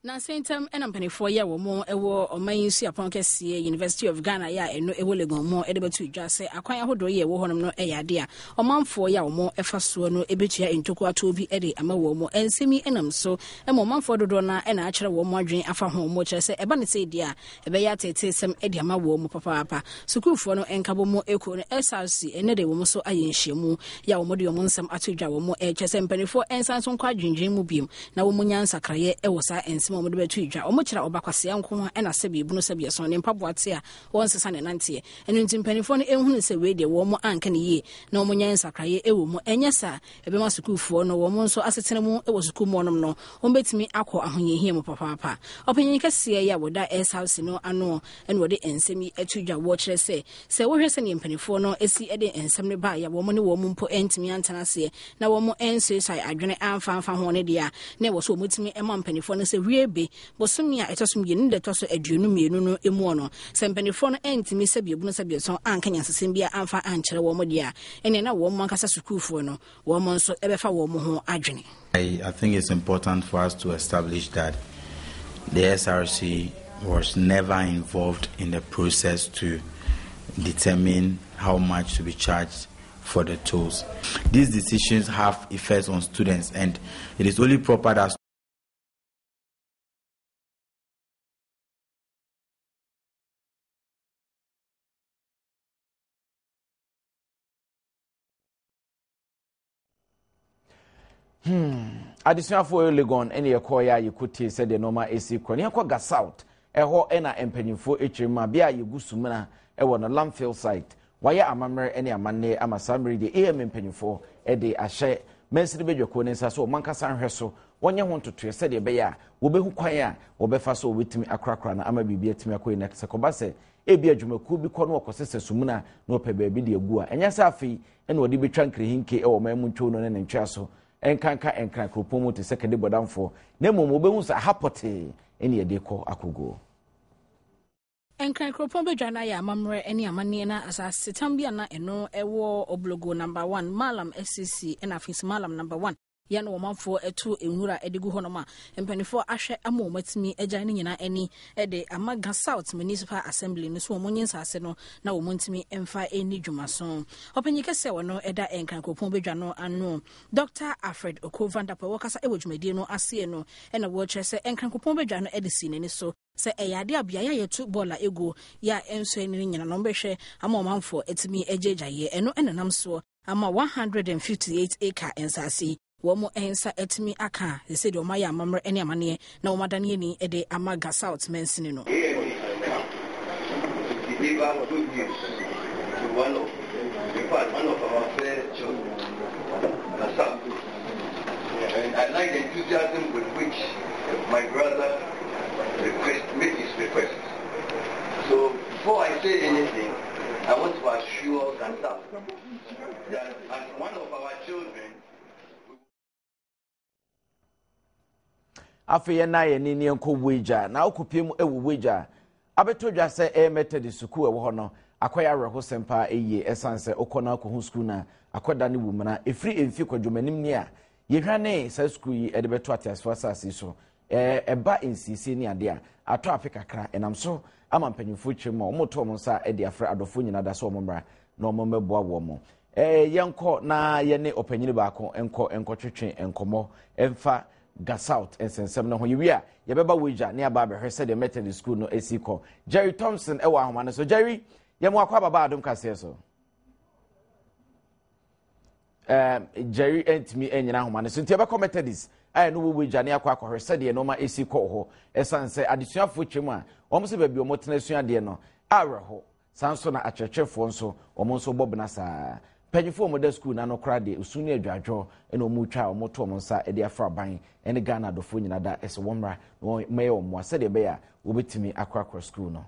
Nansa yi ntam na mpaninfoɔ yi a wɔn wɔ ɔman yi suapɔn kɛseɛ University of Ghana yi a ɛno ɛwɔ Legon mu de bɛto dwa sɛ akwan ahodoɔ yi a ɛwɔ hɔnom no yɛ adeɛ a ɔmanfoɔ yi a wɔn fa soɔ no bɛtua ntoko atoɔ bi de ama wɔn mu. Nsɛm yi nam so ma ɔmanfoɔ dodoɔ no ara na akyerɛ wɔn adwene afa ho. Wɔkyerɛ sɛ ɛba no sei deɛ a ɛbɛyɛ ateeteesɛm de ama wɔn mu papaapa. Sukuufoɔ no nkabom mu ekuo no, SRC, ɛnnɛ de wɔn nso ayɛ nhyiamu yi a wɔde wɔn nsɛm ato dwa. Wɔkyerɛ sɛ mpaninfoɔ nsan nso nkɔ adwendwen mu bio na wɔnya nsakraeɛ wɔ saa nsɛm a wɔde bɛto dwa. Wɔkyerɛ ɔba kwasea nko ara na sɛbi ebunu sɛbi ɛso, ne mpaboa te a wɔnsesa ne nanteɛ. Ɛno nti mpaninfoɔ no nhunu sɛ wei deɛ wɔn anka no yie na wɔnya nsakraeɛ wɔ mu. Ɛnyɛ saa a, ɛbɛma sukuufoɔ no wɔn nso asetena mu wɔ sukuu mu hɔnom no, wɔbɛtumi akɔ ahohiahia mu papaapa. Ɔpanyin kɛseɛ yi a wɔda SRC no ano na wɔde nsɛm yi ato dwa. Wɔkyerɛ sɛ, sɛ wohwɛ sɛdeɛ mpanimfoɔ no si de nsɛm no baeɛ a wɔn ne wɔn mpo antumi antena aseɛ na wɔn ansuasuae adwene amfa amfa ho no deɛ a, na ɛwɔ sɛ wɔtumi ma mpanimfoɔ no sɛ wie be bosome a ɛtɔ so mmienu ne da ɛtɔ so 22 no mu no, sɛ mpanimfoɔ no antumi sɛbi ebunu sɛbi ɛsɔn anka nyansasɛm biara amfa ankyerɛ wɔn deɛ a, ɛnneɛ na wɔn ankasa sukuufoɔ no, wɔn nso bɛfa wɔn ho adwene. I, I think it's important for us to establish that the SRC was never involved in the process to determine how much to be charged for the tolls. These decisions have effects on students, and it is only proper that Hmm. Adesuafoɔ yɛ Legon ɛne yɛkɔɔ yɛ a yɛkɔtie sɛdeɛ nneɛma ɛsi kɔ ne yɛkɔ Ga South ɛhɔ ɛna mpanyinfoɔ ɛkyerɛ mu a bea a yɛgu sumina ɛwɔ no landfill site wɔayɛ amammerɛ ɛne amanneɛ ama saa mmere deɛ AM mpanyinfoɔ ɛde ahyɛ mansini badwakuo ne nsa so wɔn ankasa nhwɛ so wɔnyɛ ho ntotoeɛ sɛdeɛ ɛbɛyɛ a wɔbɛhu kwan a wɔbɛfa so wɔbɛtumi akorakora no ama biribi atumi akɔ yi na sɛ kɔba sɛ ebi adwumakuo bi kɔ no wɔkɔsesa sumina na wɔpɛ baabi de agu a ɛnyɛ sɛ afei ɛna ɔde bɛtwa nkerehinke wɔ ɔman mu ntwonoo ne ne ntweaso nkanka Nkran kuropɔn mu te sɛ Kade Bɔdamfoɔ, na mmom wɔbɛhu sɛ aha pɔtee ne yɛde rekɔ akɔguo. Nkran kuropɔn badwa no ayɛ amammerɛ ne amanneɛ na asasetam bi a na ɛno wɔ Oblogo Number One, Mallam SCC ɛna afei nso Mallam Number One. Yɛ na ɔmanfoɔ to nwura de gu hɔnom a mpanimfoɔ ahwɛ ama wɔn atumi agyae ne nyinaa ani de ama Ga South Municipal Assembly no so wɔn nye nsaase no na wɔn ntumi mfa nni dwuma so. Ɔpanyin kɛse a wɔno da Nkran kuropɔn badwa no ano Dr. Alfred Oko Vanderpoel wɔkasa wɔ dwumadie no aseɛ no na wɔkyerɛ sɛ Nkran kuropɔn badwa no de sii n'ani so sɛ ɛyɛ adeɛ a beaeɛ a yɛto bɔɔla gu yɛ a ɛnsɔ ani no nyina no wɔbɛhwɛ ama ɔmanfoɔ atumi agyaagyaeɛ ɛno na nam soɔ ama 158 acre nsaase yi wɔn nsa atumi aka a sɛsɛ deɛ wɔayɛ amammerɛ ne amanneɛ na wɔn adane ani de ama Ga South mansini no. AMA has come to deliver good news to one of, in fact, one of our fair children, Ga South. And I like the enthusiasm with which my brother request, made his request. So before I say anything, I want to assure Ga South that as one of our children, afei yɛn nan yɛn ni ne yɛnkɔ wagya na wokɔpie mu wɔ wagya abɛtɔ dwa sɛ ɛyɛ methodist sukuu ɛwɔ hɔ no akɔyɛ awerɛhosɛm paa ɛyie ɛsiane sɛ wokɔ no akɔhu sukuu no a akɔda ne wumena ɛfiri ɛmfi kwadwomanim ni a yɛhwane saa sukuu yi ɛde bɛto ateasefoɔ asase so ɛba nsiesie ne adeɛ a atɔ ape kakra. Ɛnam so ama mpanyinfoɔ kyerɛ mu a wɔto wɔn nsa de afrɛ adɔfoɔ nyinaa da sɛ wɔn mmra na wɔn mmɛboa wɔn. Ɛɛ yɛnkɔ na yɛne ɔpanyin baako nkɔ nkɔtwetwe nkɔmmɔ mfa Ga South nsɛnsɛm no ho. Yɛwie a yɛbɛba Wagya ne aba abɛhwɛ sɛdeɛ Methodist School no asi kɔ. Jerry Thompson wɔ ahoma no so. Jerry, yɛn mu akɔ ababa adom kaseɛ so. Um, Jerry ntumi nyina ahoma no so nti yɛbɛkɔ Methodist a ɛno wɔ Wagya ne akɔ akɔhwɛ sɛdeɛ nneɛma esi kɔ hɔ. Ɛsan sɛ adesuafoɔ twam a wɔn sɛ baabi wɔn tena sua adeɛ no awerɛho. Saa nso na akyerɛkyerɛfoɔ nso, wɔn nso bɔ bena saa ara. Mpanyinfoɔ a wɔda sukuu no ano koraa deɛ, osu ne adwadworɔ na wɔretwa a wɔto wɔn nsa de afra aban ne Ghana adɔfoɔ nyinaa da sɛ wɔmmra na wɔmmɛyɛ wɔn mmoa sɛdeɛ ɛbɛyɛ a wɔbɛtumi akorakora sukuu no.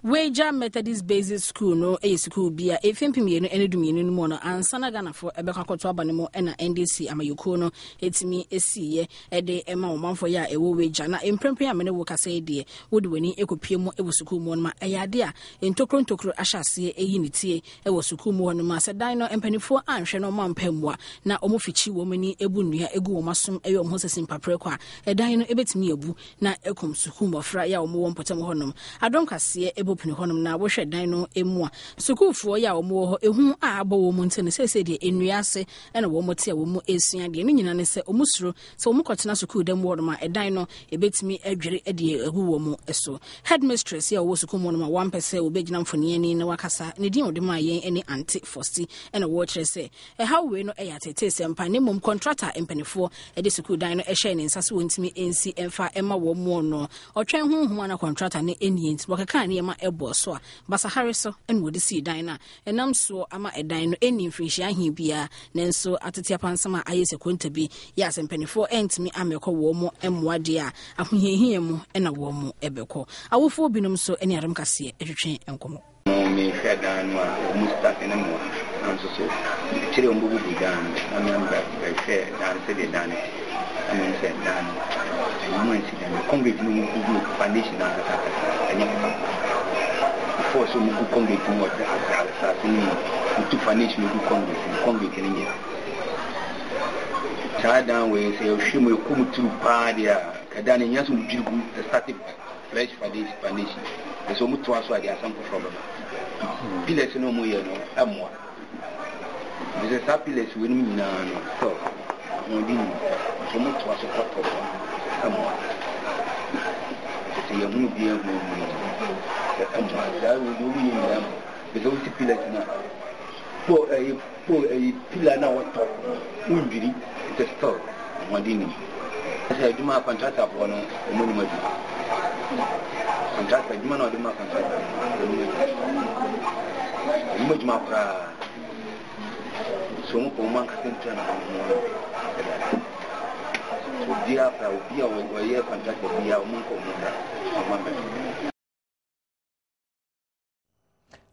Weija Methodist Basic School no yɛ sukuu bi a efi 2012 no mu no ansa na Ghanafoɔ bɛkɔ akɔto aba no mu na NDC amayɔkuo no tumi siiɛ de ma ɔmanfoɔ yi a ɛwɔ Weija. Na mprempren a me ne wo kasa yi deɛ, wode w'ani kɔpue mu wɔ sukuu mu hɔ nom a, ɛyɛ adeɛ a ntokuro ntokuro ahyɛ aseɛ reyi ne tie wɔ sukuu mu hɔ nom a, sɛ dan no mpanimfoɔ anhwɛ na wɔn ampɛ mmoa na wɔn fikyi wɔn ani bu nnua gu wɔn asom yɛ wɔn ho sɛ simpaprɛko a, ɛdan no bɛtumi abu na akum sukuu mmɔfra yi a wɔn wɔ mpɔtam hɔ nom. Adom kaseɛ bɔ pini hɔ nom na wohwɛ dan no mu a, sukuufoɔ yi a wɔn wɔ hɔ, ehu a abɔ wɔn nti no, seesei deɛ nnua ase na wɔn te a wɔn resua adeɛ. Ne nyinaa ne sɛ wɔn suro sɛ wɔn kɔtena sukuu dan mu hɔnom a, ɛdan no ɛbɛtumi adwiri de agu wɔn so. Headmistress yi a ɔwɔ sukuu mu hɔnom a wampɛ sɛ ɔbɛgyina mfonin ani na wakasa, ne din a ɔde maa yɛn ne Ante Fosti, ɛna wɔrekyerɛ sɛ ɛhaw wei no yɛ ateeteesɛm pa na mmom kɔntrata mpanimfoɔ de sukuu dan no hyɛɛ ne nsa sɛ wɔntumi nsi mfa mma wɔn mu no. Ɔtwɛn honhom a na kɔntrata no nnie nti wɔkekaa nneɛma bɔɔ so a basahare so na wɔde sii dan no a Ɛnam soɔ ama ɛdan no ɛnni mfirinhyia ahe biara, nanso atete apansam a ayɛ sɛ konta bi yɛ a sɛ mpaninfoɔ antumi ammɛkɔ wɔn mo mmoa deɛ a, ahohiahia mu na wɔn mo bɛkɔ. Awofoɔ binom nso ne Adom Kaseɛ twetwe nkɔmmɔ. Mo me hwɛ dan no a wɔn start ne mmoa nanso so akyire wɔn bɛbubu dan no na me bɛ bɛ hwɛ dan no sɛdeɛ dan no te na me hu sɛ dan no wɔn ansi dan no concrete no wɔn bubu foundation no ankasa ankasa ɛnyɛ papa. Before sɛ wɔgu concrete no wɔ asase no mu, wotu foundation no gu concrete no, concrete no nyɛ. Saa dan wei sɛ yɛhwɛ mu ɛkɔ mu turu paa deɛ a, ka dan no ɛnyɛ sɛ wɔdwiri gu start fresh foundation foundation. Ɛsɛ wɔn toa so a deɛ asɛm foforɔ bɛba. Pillars no wɔyɛ no ɛmmoa. Efisɛ saa pillars weinom nyinaa no, still, ahoɔden nni mu. Nti wɔn toa so kɔ top a, ɛmmoa. Kyerɛ sɛ yɛhunu bi ahunu ahunu yi, sɛ ɛmmoa. Saa wei deɛ wɔn yɛ nyinaa mmoa. Efisɛ wosi pillars no a, pole ɛyi pole ɛyi pillar no a wɔ top no, wondwiri, nti still, ahoɔden nni mu. Sɛ adwuma a contractorfoɔ no, wɔn nim adwuma. Contractor adwuma na ɔde ma contractor no, wɔn nim adwuma. Wɔn nim adwuma koraa. So wɔn pɔ wɔn ankasa ntua na wɔn ho ɛda. So obiara koraa, obi a ɔyɛ contractor biara, wɔn nkɔ wɔn bra, wɔn abɛn.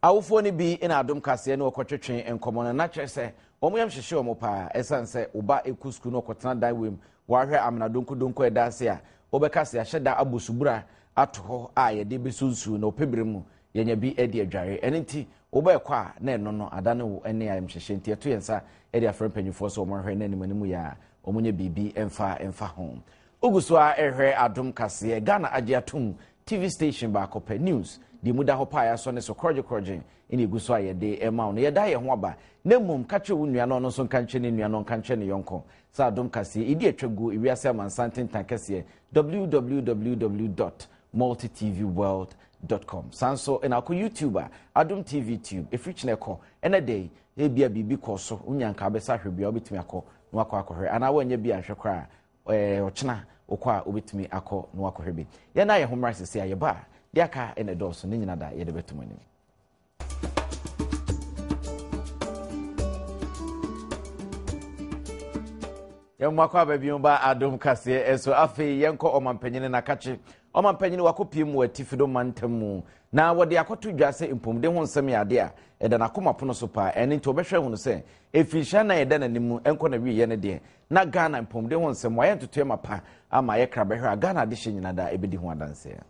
Awofoɔ no bi na adom kaseɛ ne wɔkɔtwetwe nkɔmmɔ no na kyerɛ sɛ wɔn yam hyehye wɔn paa ɛsiane sɛ wo ba ɛkɔ sukuu na ɔkɔtena dan wei mu wɔahwɛ amena donkodonko a ɛda ase a wobɛka sɛ yɛahyɛ da abɔ subura ato hɔ a yɛde bɛsɔ nsuo na ɔpɛ berɛ mu yɛnya bi de adware ɛno nti wobɛɛkɔ a na ɛno no adane wo ne ayamhyehye nti ɛto yɛn nsa de afrɛ mpanyinfoɔ sɛ wɔn ahwɛ na anim anim yɛ a wɔn nyɛ biribi mfa mfa ho Wogu so ara rehwɛ Adom Kaseɛ, Ghana agye atom TV station baako pɛ, news, deɛ emu da hɔ paa a yɛasɔ ne so korɔgyekorɔgye na egu so a yɛde rema wo no. Yɛda yɛn ho aba, na mmom ka kyerɛ wo nua na ɔno nso nka nkyerɛ ne nua na ɔnka nkyerɛ ne yɔnko sɛ Adom Kaseɛ edi atwa guo ewiase amansan ntentan kɛseɛ www dot multitvworld dot com. Saa nso na akɔ YouTube a, Adom TV Tube, ɛfiri kyena ɛkɔ ɛnɛ da yi, ebia biribi kɔɔ so, wonya nka wobɛsa ahwɛ bia wobɛtumi akɔ na wakɔ akɔhwɛ, anaa woannya bi anhwɛ koraa a, Ɛɛ ɔkyena wokɔ a wobɛtumi akɔ na wakɔhwɛ bi. Yɛn a yɛn ho mmra sese a yɛba a, deɛ aka na ɛdɔɔso ne nyina da yɛde bɛto mo anim. Yɛn mu akɔ aba bio ba adom kaseɛ ɛso afei yɛnkɔ ɔmampanyini nakakye ɔmampanyini wakɔpie mu atifi do mantam mu na wɔde akɔto dwa sɛ mpomden ho nsɛm yɛ ade a ɛda n'akoma pono so paa ɛno nti wɔbɛhwɛ hunu sɛ ɛfiri na ɛda n'anim mu ɛnkɔ na wieɛ no deɛ Na Ghana mpɔmuden ho nsɛm, wɔayɛ ntotoeɛ mapa ama ayɛ krabɛhwɛ a Ghana adehyeɛ nyina daa ɛbɛdi ho adanseɛ.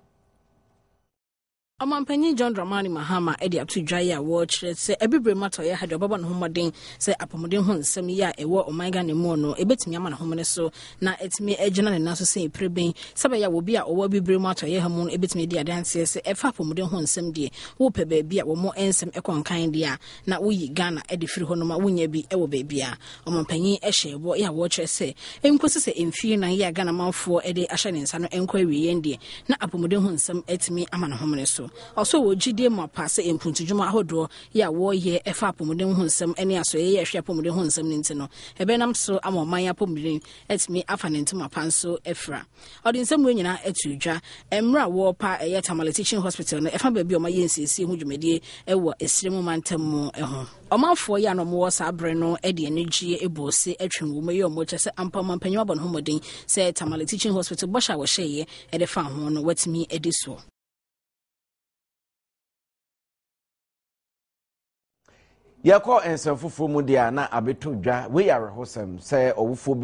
Ɔmanpanyin John Dramani Mahama de ato dwa yi a wɔrekyerɛ sɛ Abibirem atɔeɛ ha deɛ ɔbɛbɔ ne ho mmɔden sɛ apɔmuden ho nsɛm yi a ɛwɔ ɔman Ghana mu no ɛbɛtumi ama ne homene so na atumi agyina ne nan so sɛ ɛpireben sɛ bɛyɛ a obi a ɔwɔ Abibirem atɔeɛ ha mu no ɛbɛtumi adi adanseɛ sɛ ɛfa apɔmuden ho nsɛm deɛ wopɛ baabi a wɔn nsɛm ɛkɔ nkan deɛ a na woyi Ghana de firi hɔnom a wonnya bi wɔ baabiara. Ɔmanpanyin hyɛɛ bɔ yɛ a wɔkyerɛ sɛ enkosi sɛ mfie nan yi a Ghana manfoɔ de ahyɛ ne nsa no nkɔ awieɛ deɛ na apɔmuden ho nsɛm atumi ama ne homene so. Ɔsɔ wɔ gyidie mapa sɛ mpuntudwuma ahodoɔ yɛ a wɔreyɛ ɛfa apɔmuden ho nsɛm ne asoɛeɛ yɛ ɛhwɛ apɔmuden ho nsɛm no nti no ɛbɛnam so ama ɔman apɔmuden atumi afa ne ntoma pa nso afira. Ɔde nsɛm wei nyinaa ato dwa mmerɛ a wɔrepa ɛyɛ Tamale Teaching Hospital no ɛfa baabi a wɔayɛ nsiesie ho dwumadie wɔ Esire mu mantam mu ho. Ɔmanfoɔ yi a na wɔwɔ saa berɛ no de anigyeɛ bɔɔ se atwam wɔ mu yi a wɔkyerɛ sɛ ampa ɔmanpanyin abɔ ne ho mmɔden sɛ Tamale Teaching Hospital bɔhyɛ a wɔhyɛeɛ de faa ho no watumi adi soɔ. Yɛkɔ nsɛm foforɔ mu deɛ a na abɛtɔ dwa. Wei yɛ awerɛhosɛm sɛ ɔwofoɔ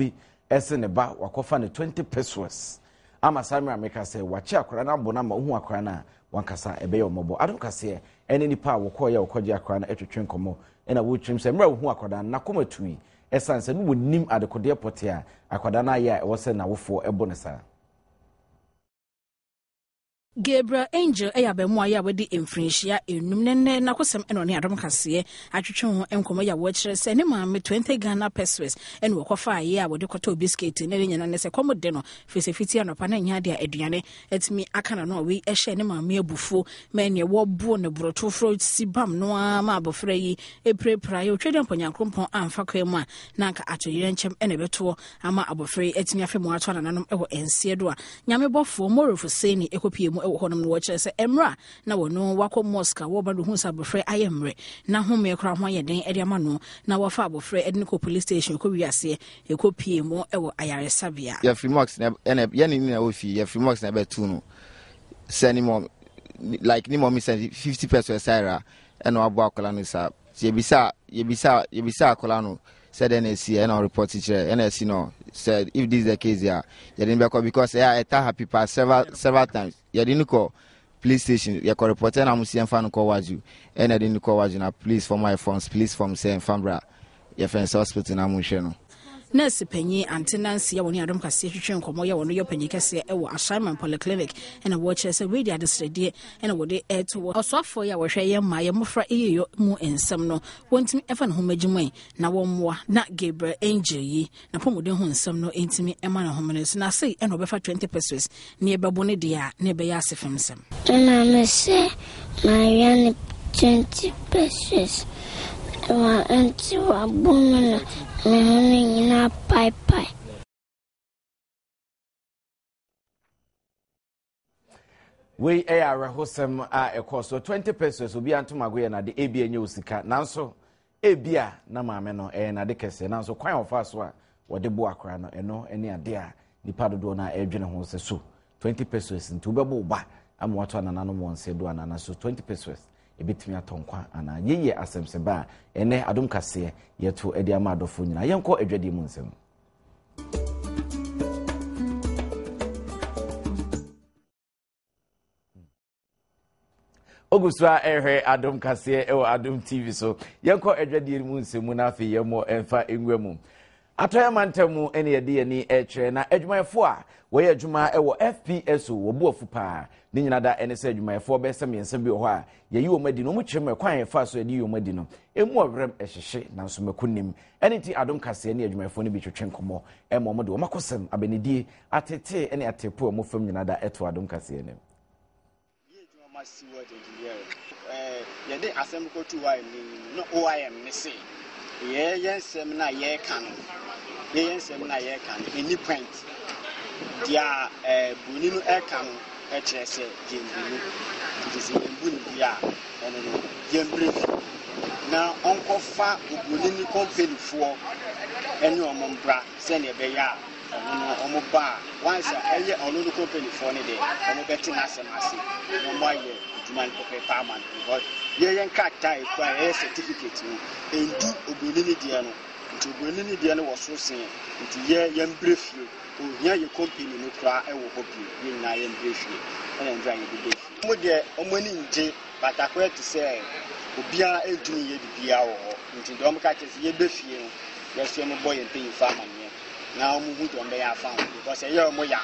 bi se ne ba wakɔfa no 20 pesos ama saa mmerɛ a meka sɛ wakye akwadaa no abɔ no ama wohu akwadaa no a wankasa ɛbɛyɛ ɔmmɔbɔ. Adom kaseɛ ɛne nipa a wɔkɔɔyɛ a wɔkɔgye akwadaa no ɛtwetwe nkɔmmɔ ɛna wɔretwam sɛ mmerɛ a wɔhu akwadaa no n'akoma tui ɛsiane sɛ no wɔnim adekodeɛ pɔtee a akwadaa no ayɛ a ɛwɔ sɛ n'awofoɔ ɛbɔ no saa. Gabriel Angel yɛ abaamua yi a wadi mfirinhyia enum na nnɛ n'akosɛm na ɔne Adom Kaseɛ atwetwe ho nkɔmmɔ yi a wɔkyerɛ sɛ ne maame 20 Ghana pesewas na wɔkɔfaeɛ a wɔde kɔtɔɔ biscuit na ne nyinaa ne sɛ kɔm de no firi sɛ fiti anɔpa na ɛnyɛ adeɛ a aduane atumi aka n'ano a wei hyɛɛ ne maame abufuo ma ɛneɛ wɔboo no borɔto forɔ si bam no ara ma abɔfra yi pirapiraeɛ. Otwa dwa mpo Nyankoropɔn amfa kwan mu a na anka atoyerɛnkyɛm na ɛbɛtoɔ ama abɔfra yi atumi afe mu ato anananom wɔ nseɛ do a Nyame bɔfoɔ Moro Fuseni kɔpie mu wɔ hɔnom no wɔkyerɛ sɛ mmerɛ a na wɔno wakɔ mosque a wɔba no hu sɛ abɔfra yi ayɛ mmerɛ na homeɛ koraa ho ayɛ den de ama no na wɔfa abɔfra yi de no kɔ police station kɔ wie aseɛ ɛkɔpie mu wɔ ayaresabea. Yɛfiri mosque na ɛna yɛne ne na ɛwɔ fie yɛfiri mosque na ɛbɛto no sɛ ne mɔ like ne mɔmi sɛ 50 pesos ɛsaira ɛna wabɔ akwadaa no saa Yɛbisaa yɛbisaa yɛbisaa akwadaa no sɛ dɛn na ɛsi ɛna ɔrepɔt kyerɛ ɛna ɛsi no sɛ if this is the case a yɛde no bɛkɔ because ɛyɛ a ɛta happy pa several several times yɛde no kɔ police station yɛkɔ report ɛna mo si yɛmfa no kɔ waju ɛna yɛde no kɔ waju na police fɔm ayɛ forms police form sɛ mfa mbra yɛfɛn sɛ hospital na mo nhwɛ no. Nɛɛse panyin Ante Nancy a wɔne Adom Kaseɛ twetwe nkɔmmɔ yɛ wɔn yɛ ɔpanyin kɛseɛ wɔ Ashaiman Polyclinic na wɔkyerɛ sɛ wei de adesrɛdeɛ na wɔde reto wɔ ɔsoafoɔ yi a wɔhwɛ yɛn mmaa yɛn mmɔfra yiyeyɔ mu nsɛm no wɔntumi ɛfa ne ho mmɛgye mu na wɔmmoa na Gabriel Angel yi n'apɔmuden ho nsɛm no ntumi ɛma ne homene so na sei ɛna ɔbɛfa 20 pesos ne ɛbɛbo ne deɛ a na ɛbɛyɛ ase fam nsɛm. Me maame sɛ mawia ne 20 pesos wa nti wabɔ me na me ho no nyinaa paepae. Wei yɛ awerɛhosɛm a ɛkɔɔ so 20 pesos obi antomago yɛ n'ade ebi ɛnyɛ osika nanso ebi a na maame no ɛyɛ n'ade kɛseɛ nanso kwan a ɔfa so a wɔde bo akora no ɛno ne ade a nipa dodoɔ no a ɛredwene ho sɛ so 20 pesos nti wobɛbɔ wo ba ama wato anananom wɔn nsa do anana so 20 pesos ebetumi atɔ nkwa anaa yei yɛ asɛmsɛba a ɛnɛ adom kaseɛ yɛto de ama adɔfoɔ nyinaa yɛnkɔ adwadie mu nsɛm. Ogu so a ɛrehwɛ Adom kaseɛ ɛwɔ Adom TV so. Yɛnkɔ adwadie mu nsɛm mu na afei yɛmmɔ ɛmfa nwura mu. Atɔeɛ mantam mu ɛne yɛde yɛn ani ɛrekyerɛ na adwumayɛfoɔ a wɔyɛ adwuma ɛwɔ FPSO wɔbu afu paa. Ne nyina da ɛne sɛ adwumayɛfoɔ bɛyɛ sɛ mmiɛnsa bi wɔ hɔ a yɛyi wɔn adi no wɔn kyerɛ mu ɛkwan a yɛfa so yɛde yi wɔn adi no emu ɔwerɛm ɛhyehye nanso mako nim. Ɛne nti Adom kaseɛ ne adwumayɛfoɔ no bi twetwe nkɔmmɔ ɛma wɔn de wɔn akosɛm abɛnidie atetee ɛne ateepo a wɔn fam nyina da ɛto Adom kaseɛ anim. Meyɛ adwuma ma Steward Engineering. Yɛde asɛm no kɔtoo OIM no anim na OIM no se yɛyɛ nsɛm no a yɛreka no, yɛyɛ nsɛm no a yɛreka no, ɛnni point. Deɛ buroni no ɛreka no kyerɛ sɛ yɛmbu no. Nti sɛ yɛmbu no deɛ a, ɔno no yɛmbrɛ fie na ɔnkɔfa oburoni no kɔmpanifoɔ ne wɔn mbra sɛdeɛ ɛbɛyɛ a Ɔno no ɔmo ba a once a ɛyɛ ɔno no company foɔ no deɛ ɔmo bɛte n'asɛm ase na ɔmo ayɛ adwuma no pɛpɛɛpɛ ama no because yɛyɛ nkrataa a ekura yɛyɛ certificate no ndu obroni ne deɛ no nti obroni ne deɛ no wɔ soro sen yɛn nti yɛ yɛn brɛ fie ohia yɛ company no koraa ɛwɔ hɔ bio yɛn nyinaa yɛn brɛ fie ɛna ndura yɛde bɛ fie. Wɔn deɛ wɔn ani ngye but akɔyɛ te sɛ obiara ntumi nyɛ biribiara wɔ hɔ nti deɛ wɔn ka kyerɛ sɛ yɛbɛ fie no yɛso yɛn bɔ yɛn mpanyinfoɔ amaneɛ na wɔn hu deɛ wɔn bɛyɛ afa ho because ɛyɛ wɔn ya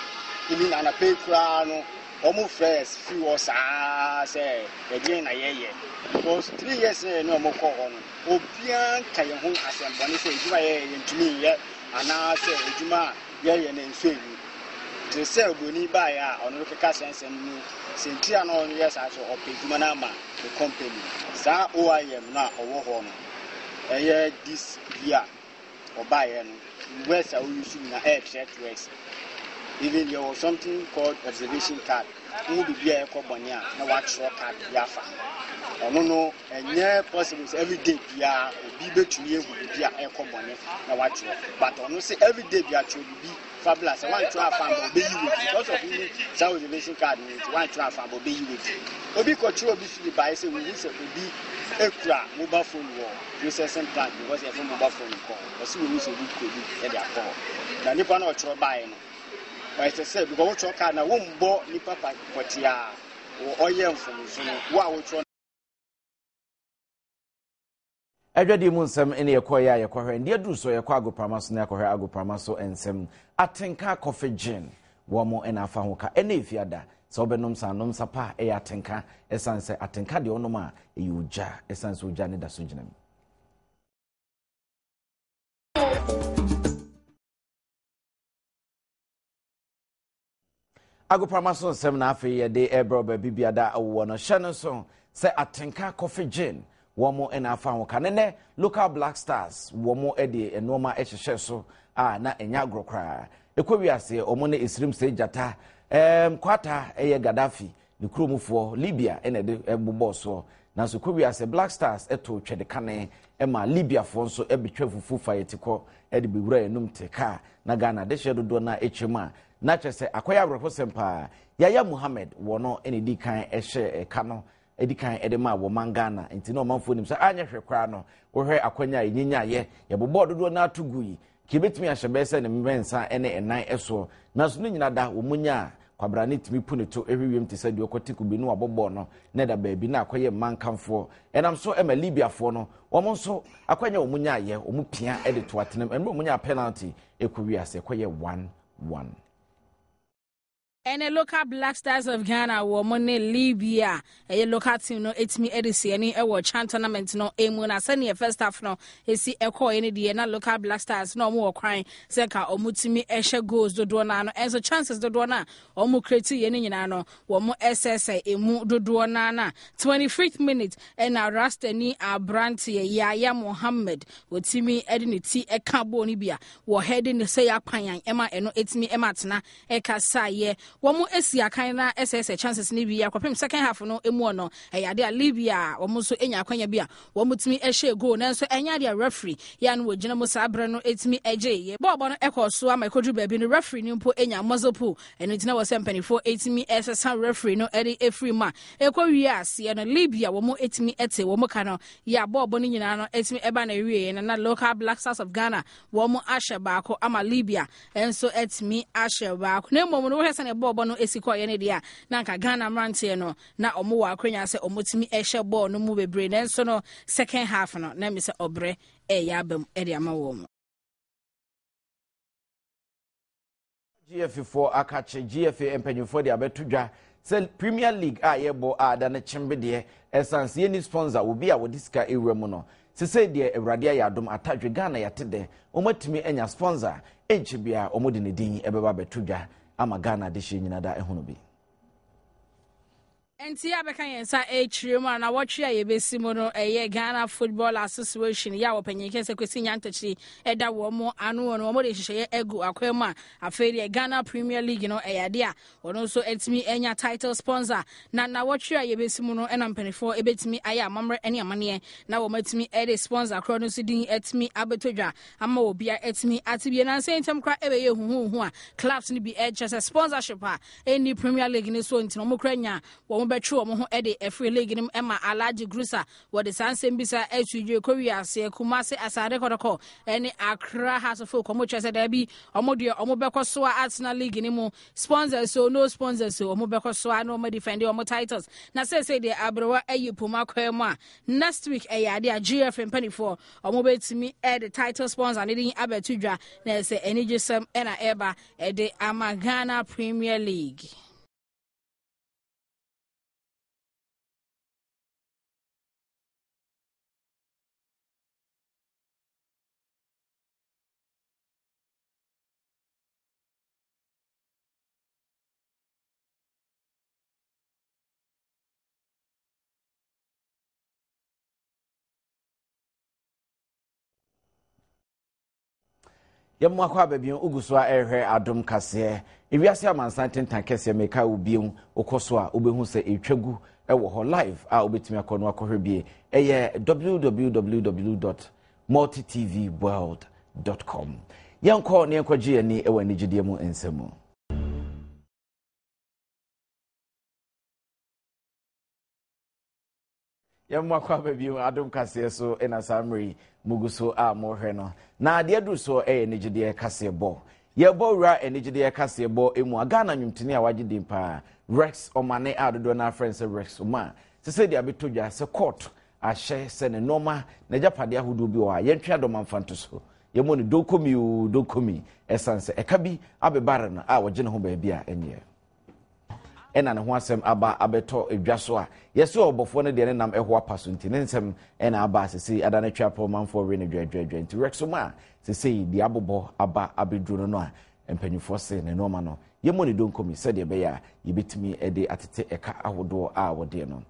even anapa yi koraa no wɔn frɛ yɛ firi hɔ saa sɛ ɛdeɛn na yɛyɛ because 3 years na yɛne wɔn kɔ hɔ no obiara nka yɛn ho asɛmbɔne sɛ adwuma yɛyɛ yɛntumi nyɛ anaasɛ adwuma a yɛyɛ no nso ani te sɛ oburoni baeɛ a ɔno no keka sɛ nsɛm no sɛ nti a na ɔno yɛ saa sɛ ɔpɛ adwuma no ama ne company. Saa OIM no a ɔwɔ hɔ no, ɛyɛ this year ɔbaeɛ no, words a ɔuse nyinaa ɛyɛ threat words. Even there was something called observation card. Wohu biribi a ɛkɔ bɔne a na watwerɛ card bi afa. Ɔno no ɛnyɛ possible sɛ everyday biara obi bɛtumi ahu biribi a ɛkɔ bɔne na watwerɛ, but ɔno sɛ everyday bi atwerɛ biribi fa bla sɛ wantwerɛ afa amba ɔbɛyi wo fi because of wohu saa observation card no nti wantwerɛ afa amba ɔbɛyi wo fi. Obi kɔtwerɛ obi so de baeɛ sɛ wohu sɛ obi ekura mobile phone wɔ processing plant because yɛfrɛ mobile phone kɔ hɔ, ɔsi wohu sɛ obi kura obi de akɔ hɔ na nipa no ɔtwerɛ baeɛ no ɛsɛ sɛ because wotwerɛ card na wombɔ nipa pɔtee a ɔyɛ mfomso no wo a wotwerɛ. Adwadie mu nsɛm ne yɛkɔeɛ a yɛkɔhwɛ ndeɛ aduru so. Yɛkɔ agoprama so ne akɔhwɛ agoprama so nsɛm. Atenka Coffee Gin wɔn na afa ho ka ɛna efiada sɛ wobɛnom sa nom sa pa ɛyɛ atenka, ɛsiane sɛ atenka deɛ ɔnom a ɛyɛ ogya, ɛsiane sɛ ogya ne da so gyina mu. Agoprama so nsɛm na afei yɛde ɛbrɛ baabi biada wɔ no. Hyɛ no nso sɛ Atenka Coffee Gin wɔn na afa ho ka ne nɛ local Black Stars wɔn de nneɛma hyehyɛ so a na ɛnyɛ agorɔ koraa. Ɛkɔ wiase wɔn ne Esirim sɛ gyata kwata ɛyɛ Gaddafi ne kuromfoɔ Libya ɛna ɛde ɛbobɔɔ soɔ, nanso kɔ wiase Black Stars ɛto twɛde kane ɛma Libyafoɔ nso ɛbɛtwa fufu fa yɛ ti kɔ ɛde bɛwura yɛnum te kaa na Ghana adehyɛ dodoɔ no a ɛkyɛm a na kyerɛ sɛ akɔyɛ awerɛhosɛm paa. Yaya Muhammed wɔ no ɛna ɛdi kan ɛhyɛ ɛka no ɛdi kan ɛde maa wɔ man Ghana, nti na ɔmanfoɔ nim sɛ anyɛ hwɛ koraa no wohwɛ akwanya a yɛnyanyaayɛ yɛbobɔɔ dodoɔ no ato gu yi ka yɛbɛtumi ahyɛ bɛyɛ sɛ ne mmɛnsa ne ɛnan ɛsoɔ, nanso ne nyina da wɔn mu nya a kwabrane tumi pu ne to ɛhwɛ wiem te sɛ deɛ ɔkɔte kube no wabɔ bɔɔl no na ɛda baabi na akɔyɛ mma nkamfoɔ. Ɛnam so ɛma Libyafoɔ no wɔn nso akwanya wɔn nyaayɛ wɔn pia ɛde to atenam ɛmmerɛ wɔn nyaa penalty ɛkɔ wiase ɛkɔyɛ 1-1. Ɛnɛ local Black Stars of Ghana wɔ mo ne Libya ɛyɛ local team no ɛtumi de si ani ɛwɔ CHAN tournament no emu. Na sɛdeɛ first half no ɛsi ɛkɔɔ ɛne deɛ na local Black Stars na wɔn wɔ kwan sɛ nka wɔn tumi ɛhyɛ goals dodoɔ no ano, ɛnso chances dodoɔ no a wɔn create yɛ ne nyinaa no wɔn ɛsɛsɛ emu dodoɔ no na 25th minute ɛna Rastani aberanteɛ Yaya Mohammed wɔtumi ɛde ne ti ɛka bɔɔl no bi a wɔ heading ne sɛ yɛ akwan ɛma ɛno ɛtumi ɛma atena ɛkasaeɛ. Wɔn asi akan na ɛsɛesɛe chances no wie akɔpem second half no mu no, ɛyɛ ade a Libya wɔn nso nya akwanya bi a wɔn tumi hyɛ goal, nanso ɛnyɛ ade a referee yɛ a no wɔgyina mu saa berɛ no tumi gye yɛ. Bɔɔlbɔ no ɛkɔɔ so ama ɛkɔduru baabi no referee no mpo nya muscle pull, ɛno nti na wɔ sɛ mpanimfoɔ tumi ɛsesa referee no de ɛfiri mu a ɛkɔ wie aseɛ no Libya wɔn tumi te wɔn ka no yɛ a bɔɔlbɔ no nyinaa no tumi ɛba na ɛwieɛ no na local Black Stars of Ghana wɔn ahyɛ baako ama Libya nso atumi ahyɛ baako. Na mmom no, wohwɛ sɛnea bɔɔlbɔ no si kɔeɛ no deɛ a, na anka Ghana mmeranteɛ no na wɔn wɔ akwanya sɛ wɔtumi hyɛ bɔɔl no mu bebree, nanso no second half no na mi sɛ ɔbrɛ ɛyɛ aba mu de ama wɔn. GFA foɔ akakye GFA mpanyinfoɔ de abɛto dwa sɛ Premier League a yɛbɔ a ada ne kyembe deɛ, ɛsan sɛ yɛni sponsor obi a wɔde sika ewura mu no. Sesei deɛ Awurade ayɛ adom atadwe Ghana yɛate dɛ wɔn atumi anya sponsor, ɛnkyɛ biara wɔn de ne din ɛbɛba abɛto dwa ama Ghana adehyeɛ nyina da ɛhono bi. Nti abɛka yɛn nsa akyire mu a na wɔtwe a yɛbɛsi mu no ɛyɛ Ghana Football Association yɛ a wɔpanyin kɛsɛ Kwesi Nyantakyi ɛda wɔn mo ano wɔ no, wɔn de nhyehyɛeɛ agu akwan mu a afei deɛ Ghana Premier League no ɛyɛ adeɛ a wɔn nso atumi anya title sponsor. Na nawɔtwe a yɛbɛsi mu no ɛna mpanimfoɔ ɛbɛtumi ayɛ amammerɛ ne amanneɛ na wɔn atumi ɛde sponsor korɔ no nso din atumi abɛtɔ dwa ama obiara atumi ate bie. Nansa ntam koraa ɛbɛyɛ huhuhu a clubs no bi ɛkyɛ sɛ sponsorship a ɛnni Premier League no so nti no wɔn kora nya wɔn. bɛtwe wɔn ho de afiri league no mu ma Alhaji Grusa. Wɔde saa nsɛm bisa ato dwa kɔ wiase Kumasi Asante Kɔtɔkɔ ne Accra Hearts of Oak. Wɔn kyerɛ sɛ daabi, wɔn deɛ wɔn bɛkɔ so a atena league no mu. Sponsors o, no sponsors o, wɔn bɛkɔ so a na wɔn defend wɔn titles. Na seesei deɛ aberewa ayi poma kwan mu a, next week ɛyɛ ade a GFA mpanimfoɔ wɔn bɛtumi de title sponsor no din abɛto dwa na ɛsɛ anigyesɛm na ɛreba de ama Ghana Premier League. Yɛmmoa kɔ aba bio wogu so a ɛrehwɛ adom kaseɛ ewiase amansan tentan kɛseɛ meka wo bio wokɔ so a wobɛhu sɛ ɛtwa gu ɛwɔ hɔ live a wobɛtumi akɔ no akɔhwɛ bie ɛyɛ www.multitvworld.com yɛnkɔ ne yɛnkɔgye yɛn ani wɔ anigyedeɛ mu nsɛm mu. Yɛn akɔ aba bio adom kaseɛ so na saa mmerɛ yi mugu so a mohwɛ no. Na adeɛ aduru soɔ ɛyɛ anigyedeɛ kaseɛ bɔ. Yɛbɔ wura anigyedeɛ kaseɛ bɔ mu a Ghana nnwomtoni a wagye din paa Rex Omane a dodoɔ no afrɛ no sɛ Rex Oma sɛ sɛ deɛ abɛtɔ dwa sɛ court ahyɛ sɛ ne nnoɔma n'agyapadeɛ ahodoɔ bi wɔ hɔ a yɛntwe adɔma mfa nto so. Yɛmmɔ no donkomi oo donkomi ɛsiane sɛ ɛka bi abebare no a wɔgye ne ho baabi a ɛnyɛ. ɛna ne ho asɛm aba abɛtɔ dwa so a yɛsɛ ɔbɔfoɔ no deɛ ne nam ɛho apa so nti ne nsɛm ɛna aba sesei ada no atwa apɔ manfoɔ we no dwɛdwɛdwɛ nti rɛksom a sesei deɛ abobɔ aba abɛduro no no a mpanyinfoɔ se ne nneɛma no yɛmmɔ ne donkomi sɛdeɛ ɛbɛyɛ a yɛbɛtumi de atete ɛka ahodoɔ a wɔdeɛ no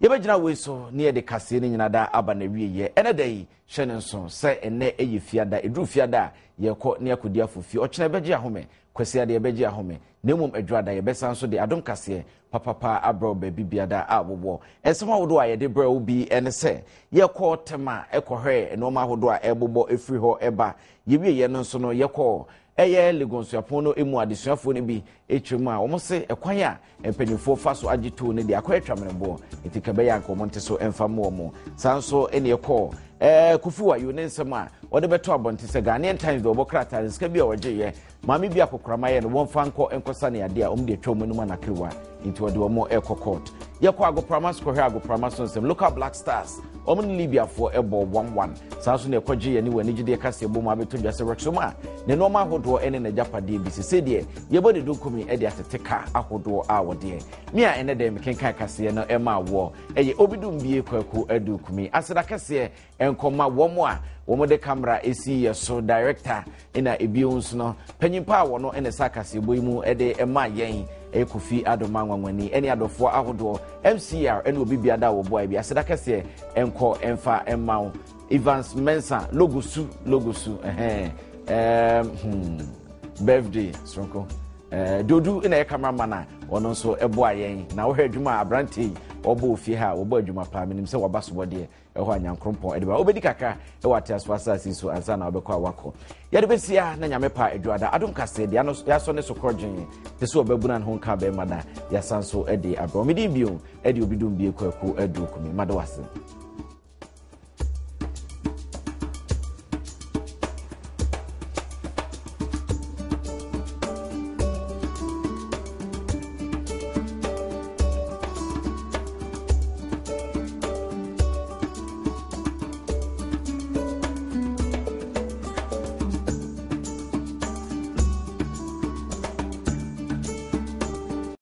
yɛbɛgyina wei so ne yɛde kaseɛ no nyina da aba na wieɛ ɛnɛ da yi hyɛ ne nso sɛ ɛnɛ ɛyɛ fiada ɛduru fiada a yɛkɔ ne akɔdi afofie ɔkyena ɛbɛgye ahome Kwasiada yɛbɛgye ahome, na mmom Adwuada yɛbɛsan nso de adom kaseɛ papapa abrɛ wo baabi biada a wowɔ. Nsɛm ahodoɔ a yɛde brɛ wo bi ne sɛ, yɛkɔɔ Tema kɔhwɛɛ nnoɔma ahodoɔ a ɛrebobɔ firi hɔ ba. Yɛwieeɛ no nso no, yɛkɔɔ ɛyɛ Legon Suapɔn no mu adesuafoɔ no bi kyerɛ mu a wɔn se ɛkwan a mpanimfoɔ fa so agye tow no deɛ akɔyɛ twameneboɔ nti ka ɛbɛyɛ anka wɔn nte so mfa mmoa mu. Saa nso ɛne ɛkɔɔ ɛɛ Kofi Wayo ne nsɛm a wɔde bɛto abɔnten sɛ Ghanaian Times de wɔbɔ krataa no sika bi a wɔgyeeɛ maame bi akokorama yɛ no wɔmfa nkɔ nkɔsa ne adeɛ a wɔn de atwa wɔn anim anakerewa nti wɔde wɔn ɛkɔ court. Yɛkɔ agoprama so kɔhwɛ agoprama so nsɛm local Black Stars wɔn ne Libyafoɔ ɛbɔ 1-1. Saa nso na ɛkɔgye yɛne wɔ anigyedeɛ kaseɛ bɔ mu abɛtɔ dwa sɛ Rexoma a ne nnoɔma ahodoɔ ne n'agyapadeɛ bi sese deɛ yɛbɔ ne donkomi de atete ka ahodoɔ a wɔdeɛ. Me a ɛnɛ dɛn mekenkan kaseɛ no ɛma woɔ ɛyɛ Obidumbie Kwaku Adu Kumi. Aseda kɛseɛ nkɔma wɔn a wɔn de kamera esi yɛ so director na ebio nso no panyin pa a wɔn na ɛsa kaseɛbɔ yi mu de ɛma yɛn ɛyɛ Kofi Adoma Nwanwani ɛne adɔfoɔ ahodoɔ MCR ɛne obi biada a wɔboa bi aseda kɛseɛ nkɔ ɛmfa ɛma wo Evans Mensah logosu logosu ɛhɛn ɛɛm hmm birthday soronko ɛɛ Dodu na ɛyɛ cameraman a ɔno nso ɛboa yɛn na wohwɛ adwuma a aberante yi ɔbɔ ofie ha wɔbɔ adwuma paa menim sɛ waba sobɔdeɛ ɛhɔ a nyankrompɔn ɛde ba wobɛdi kakra ɛwɔ ateasefoɔ asase so ansa na wobɛkɔ a wakɔ yɛde bɛsia na nyame pa adwuada adom kaseɛ deɛ yɛasɔ ne so korɔgyen te sɛ ɔbɛbuna ne ho nka bɛrima da yɛasan so de abrɛ ɔmedin bio ɛde obi dum bie kwaku adu kumi made wase.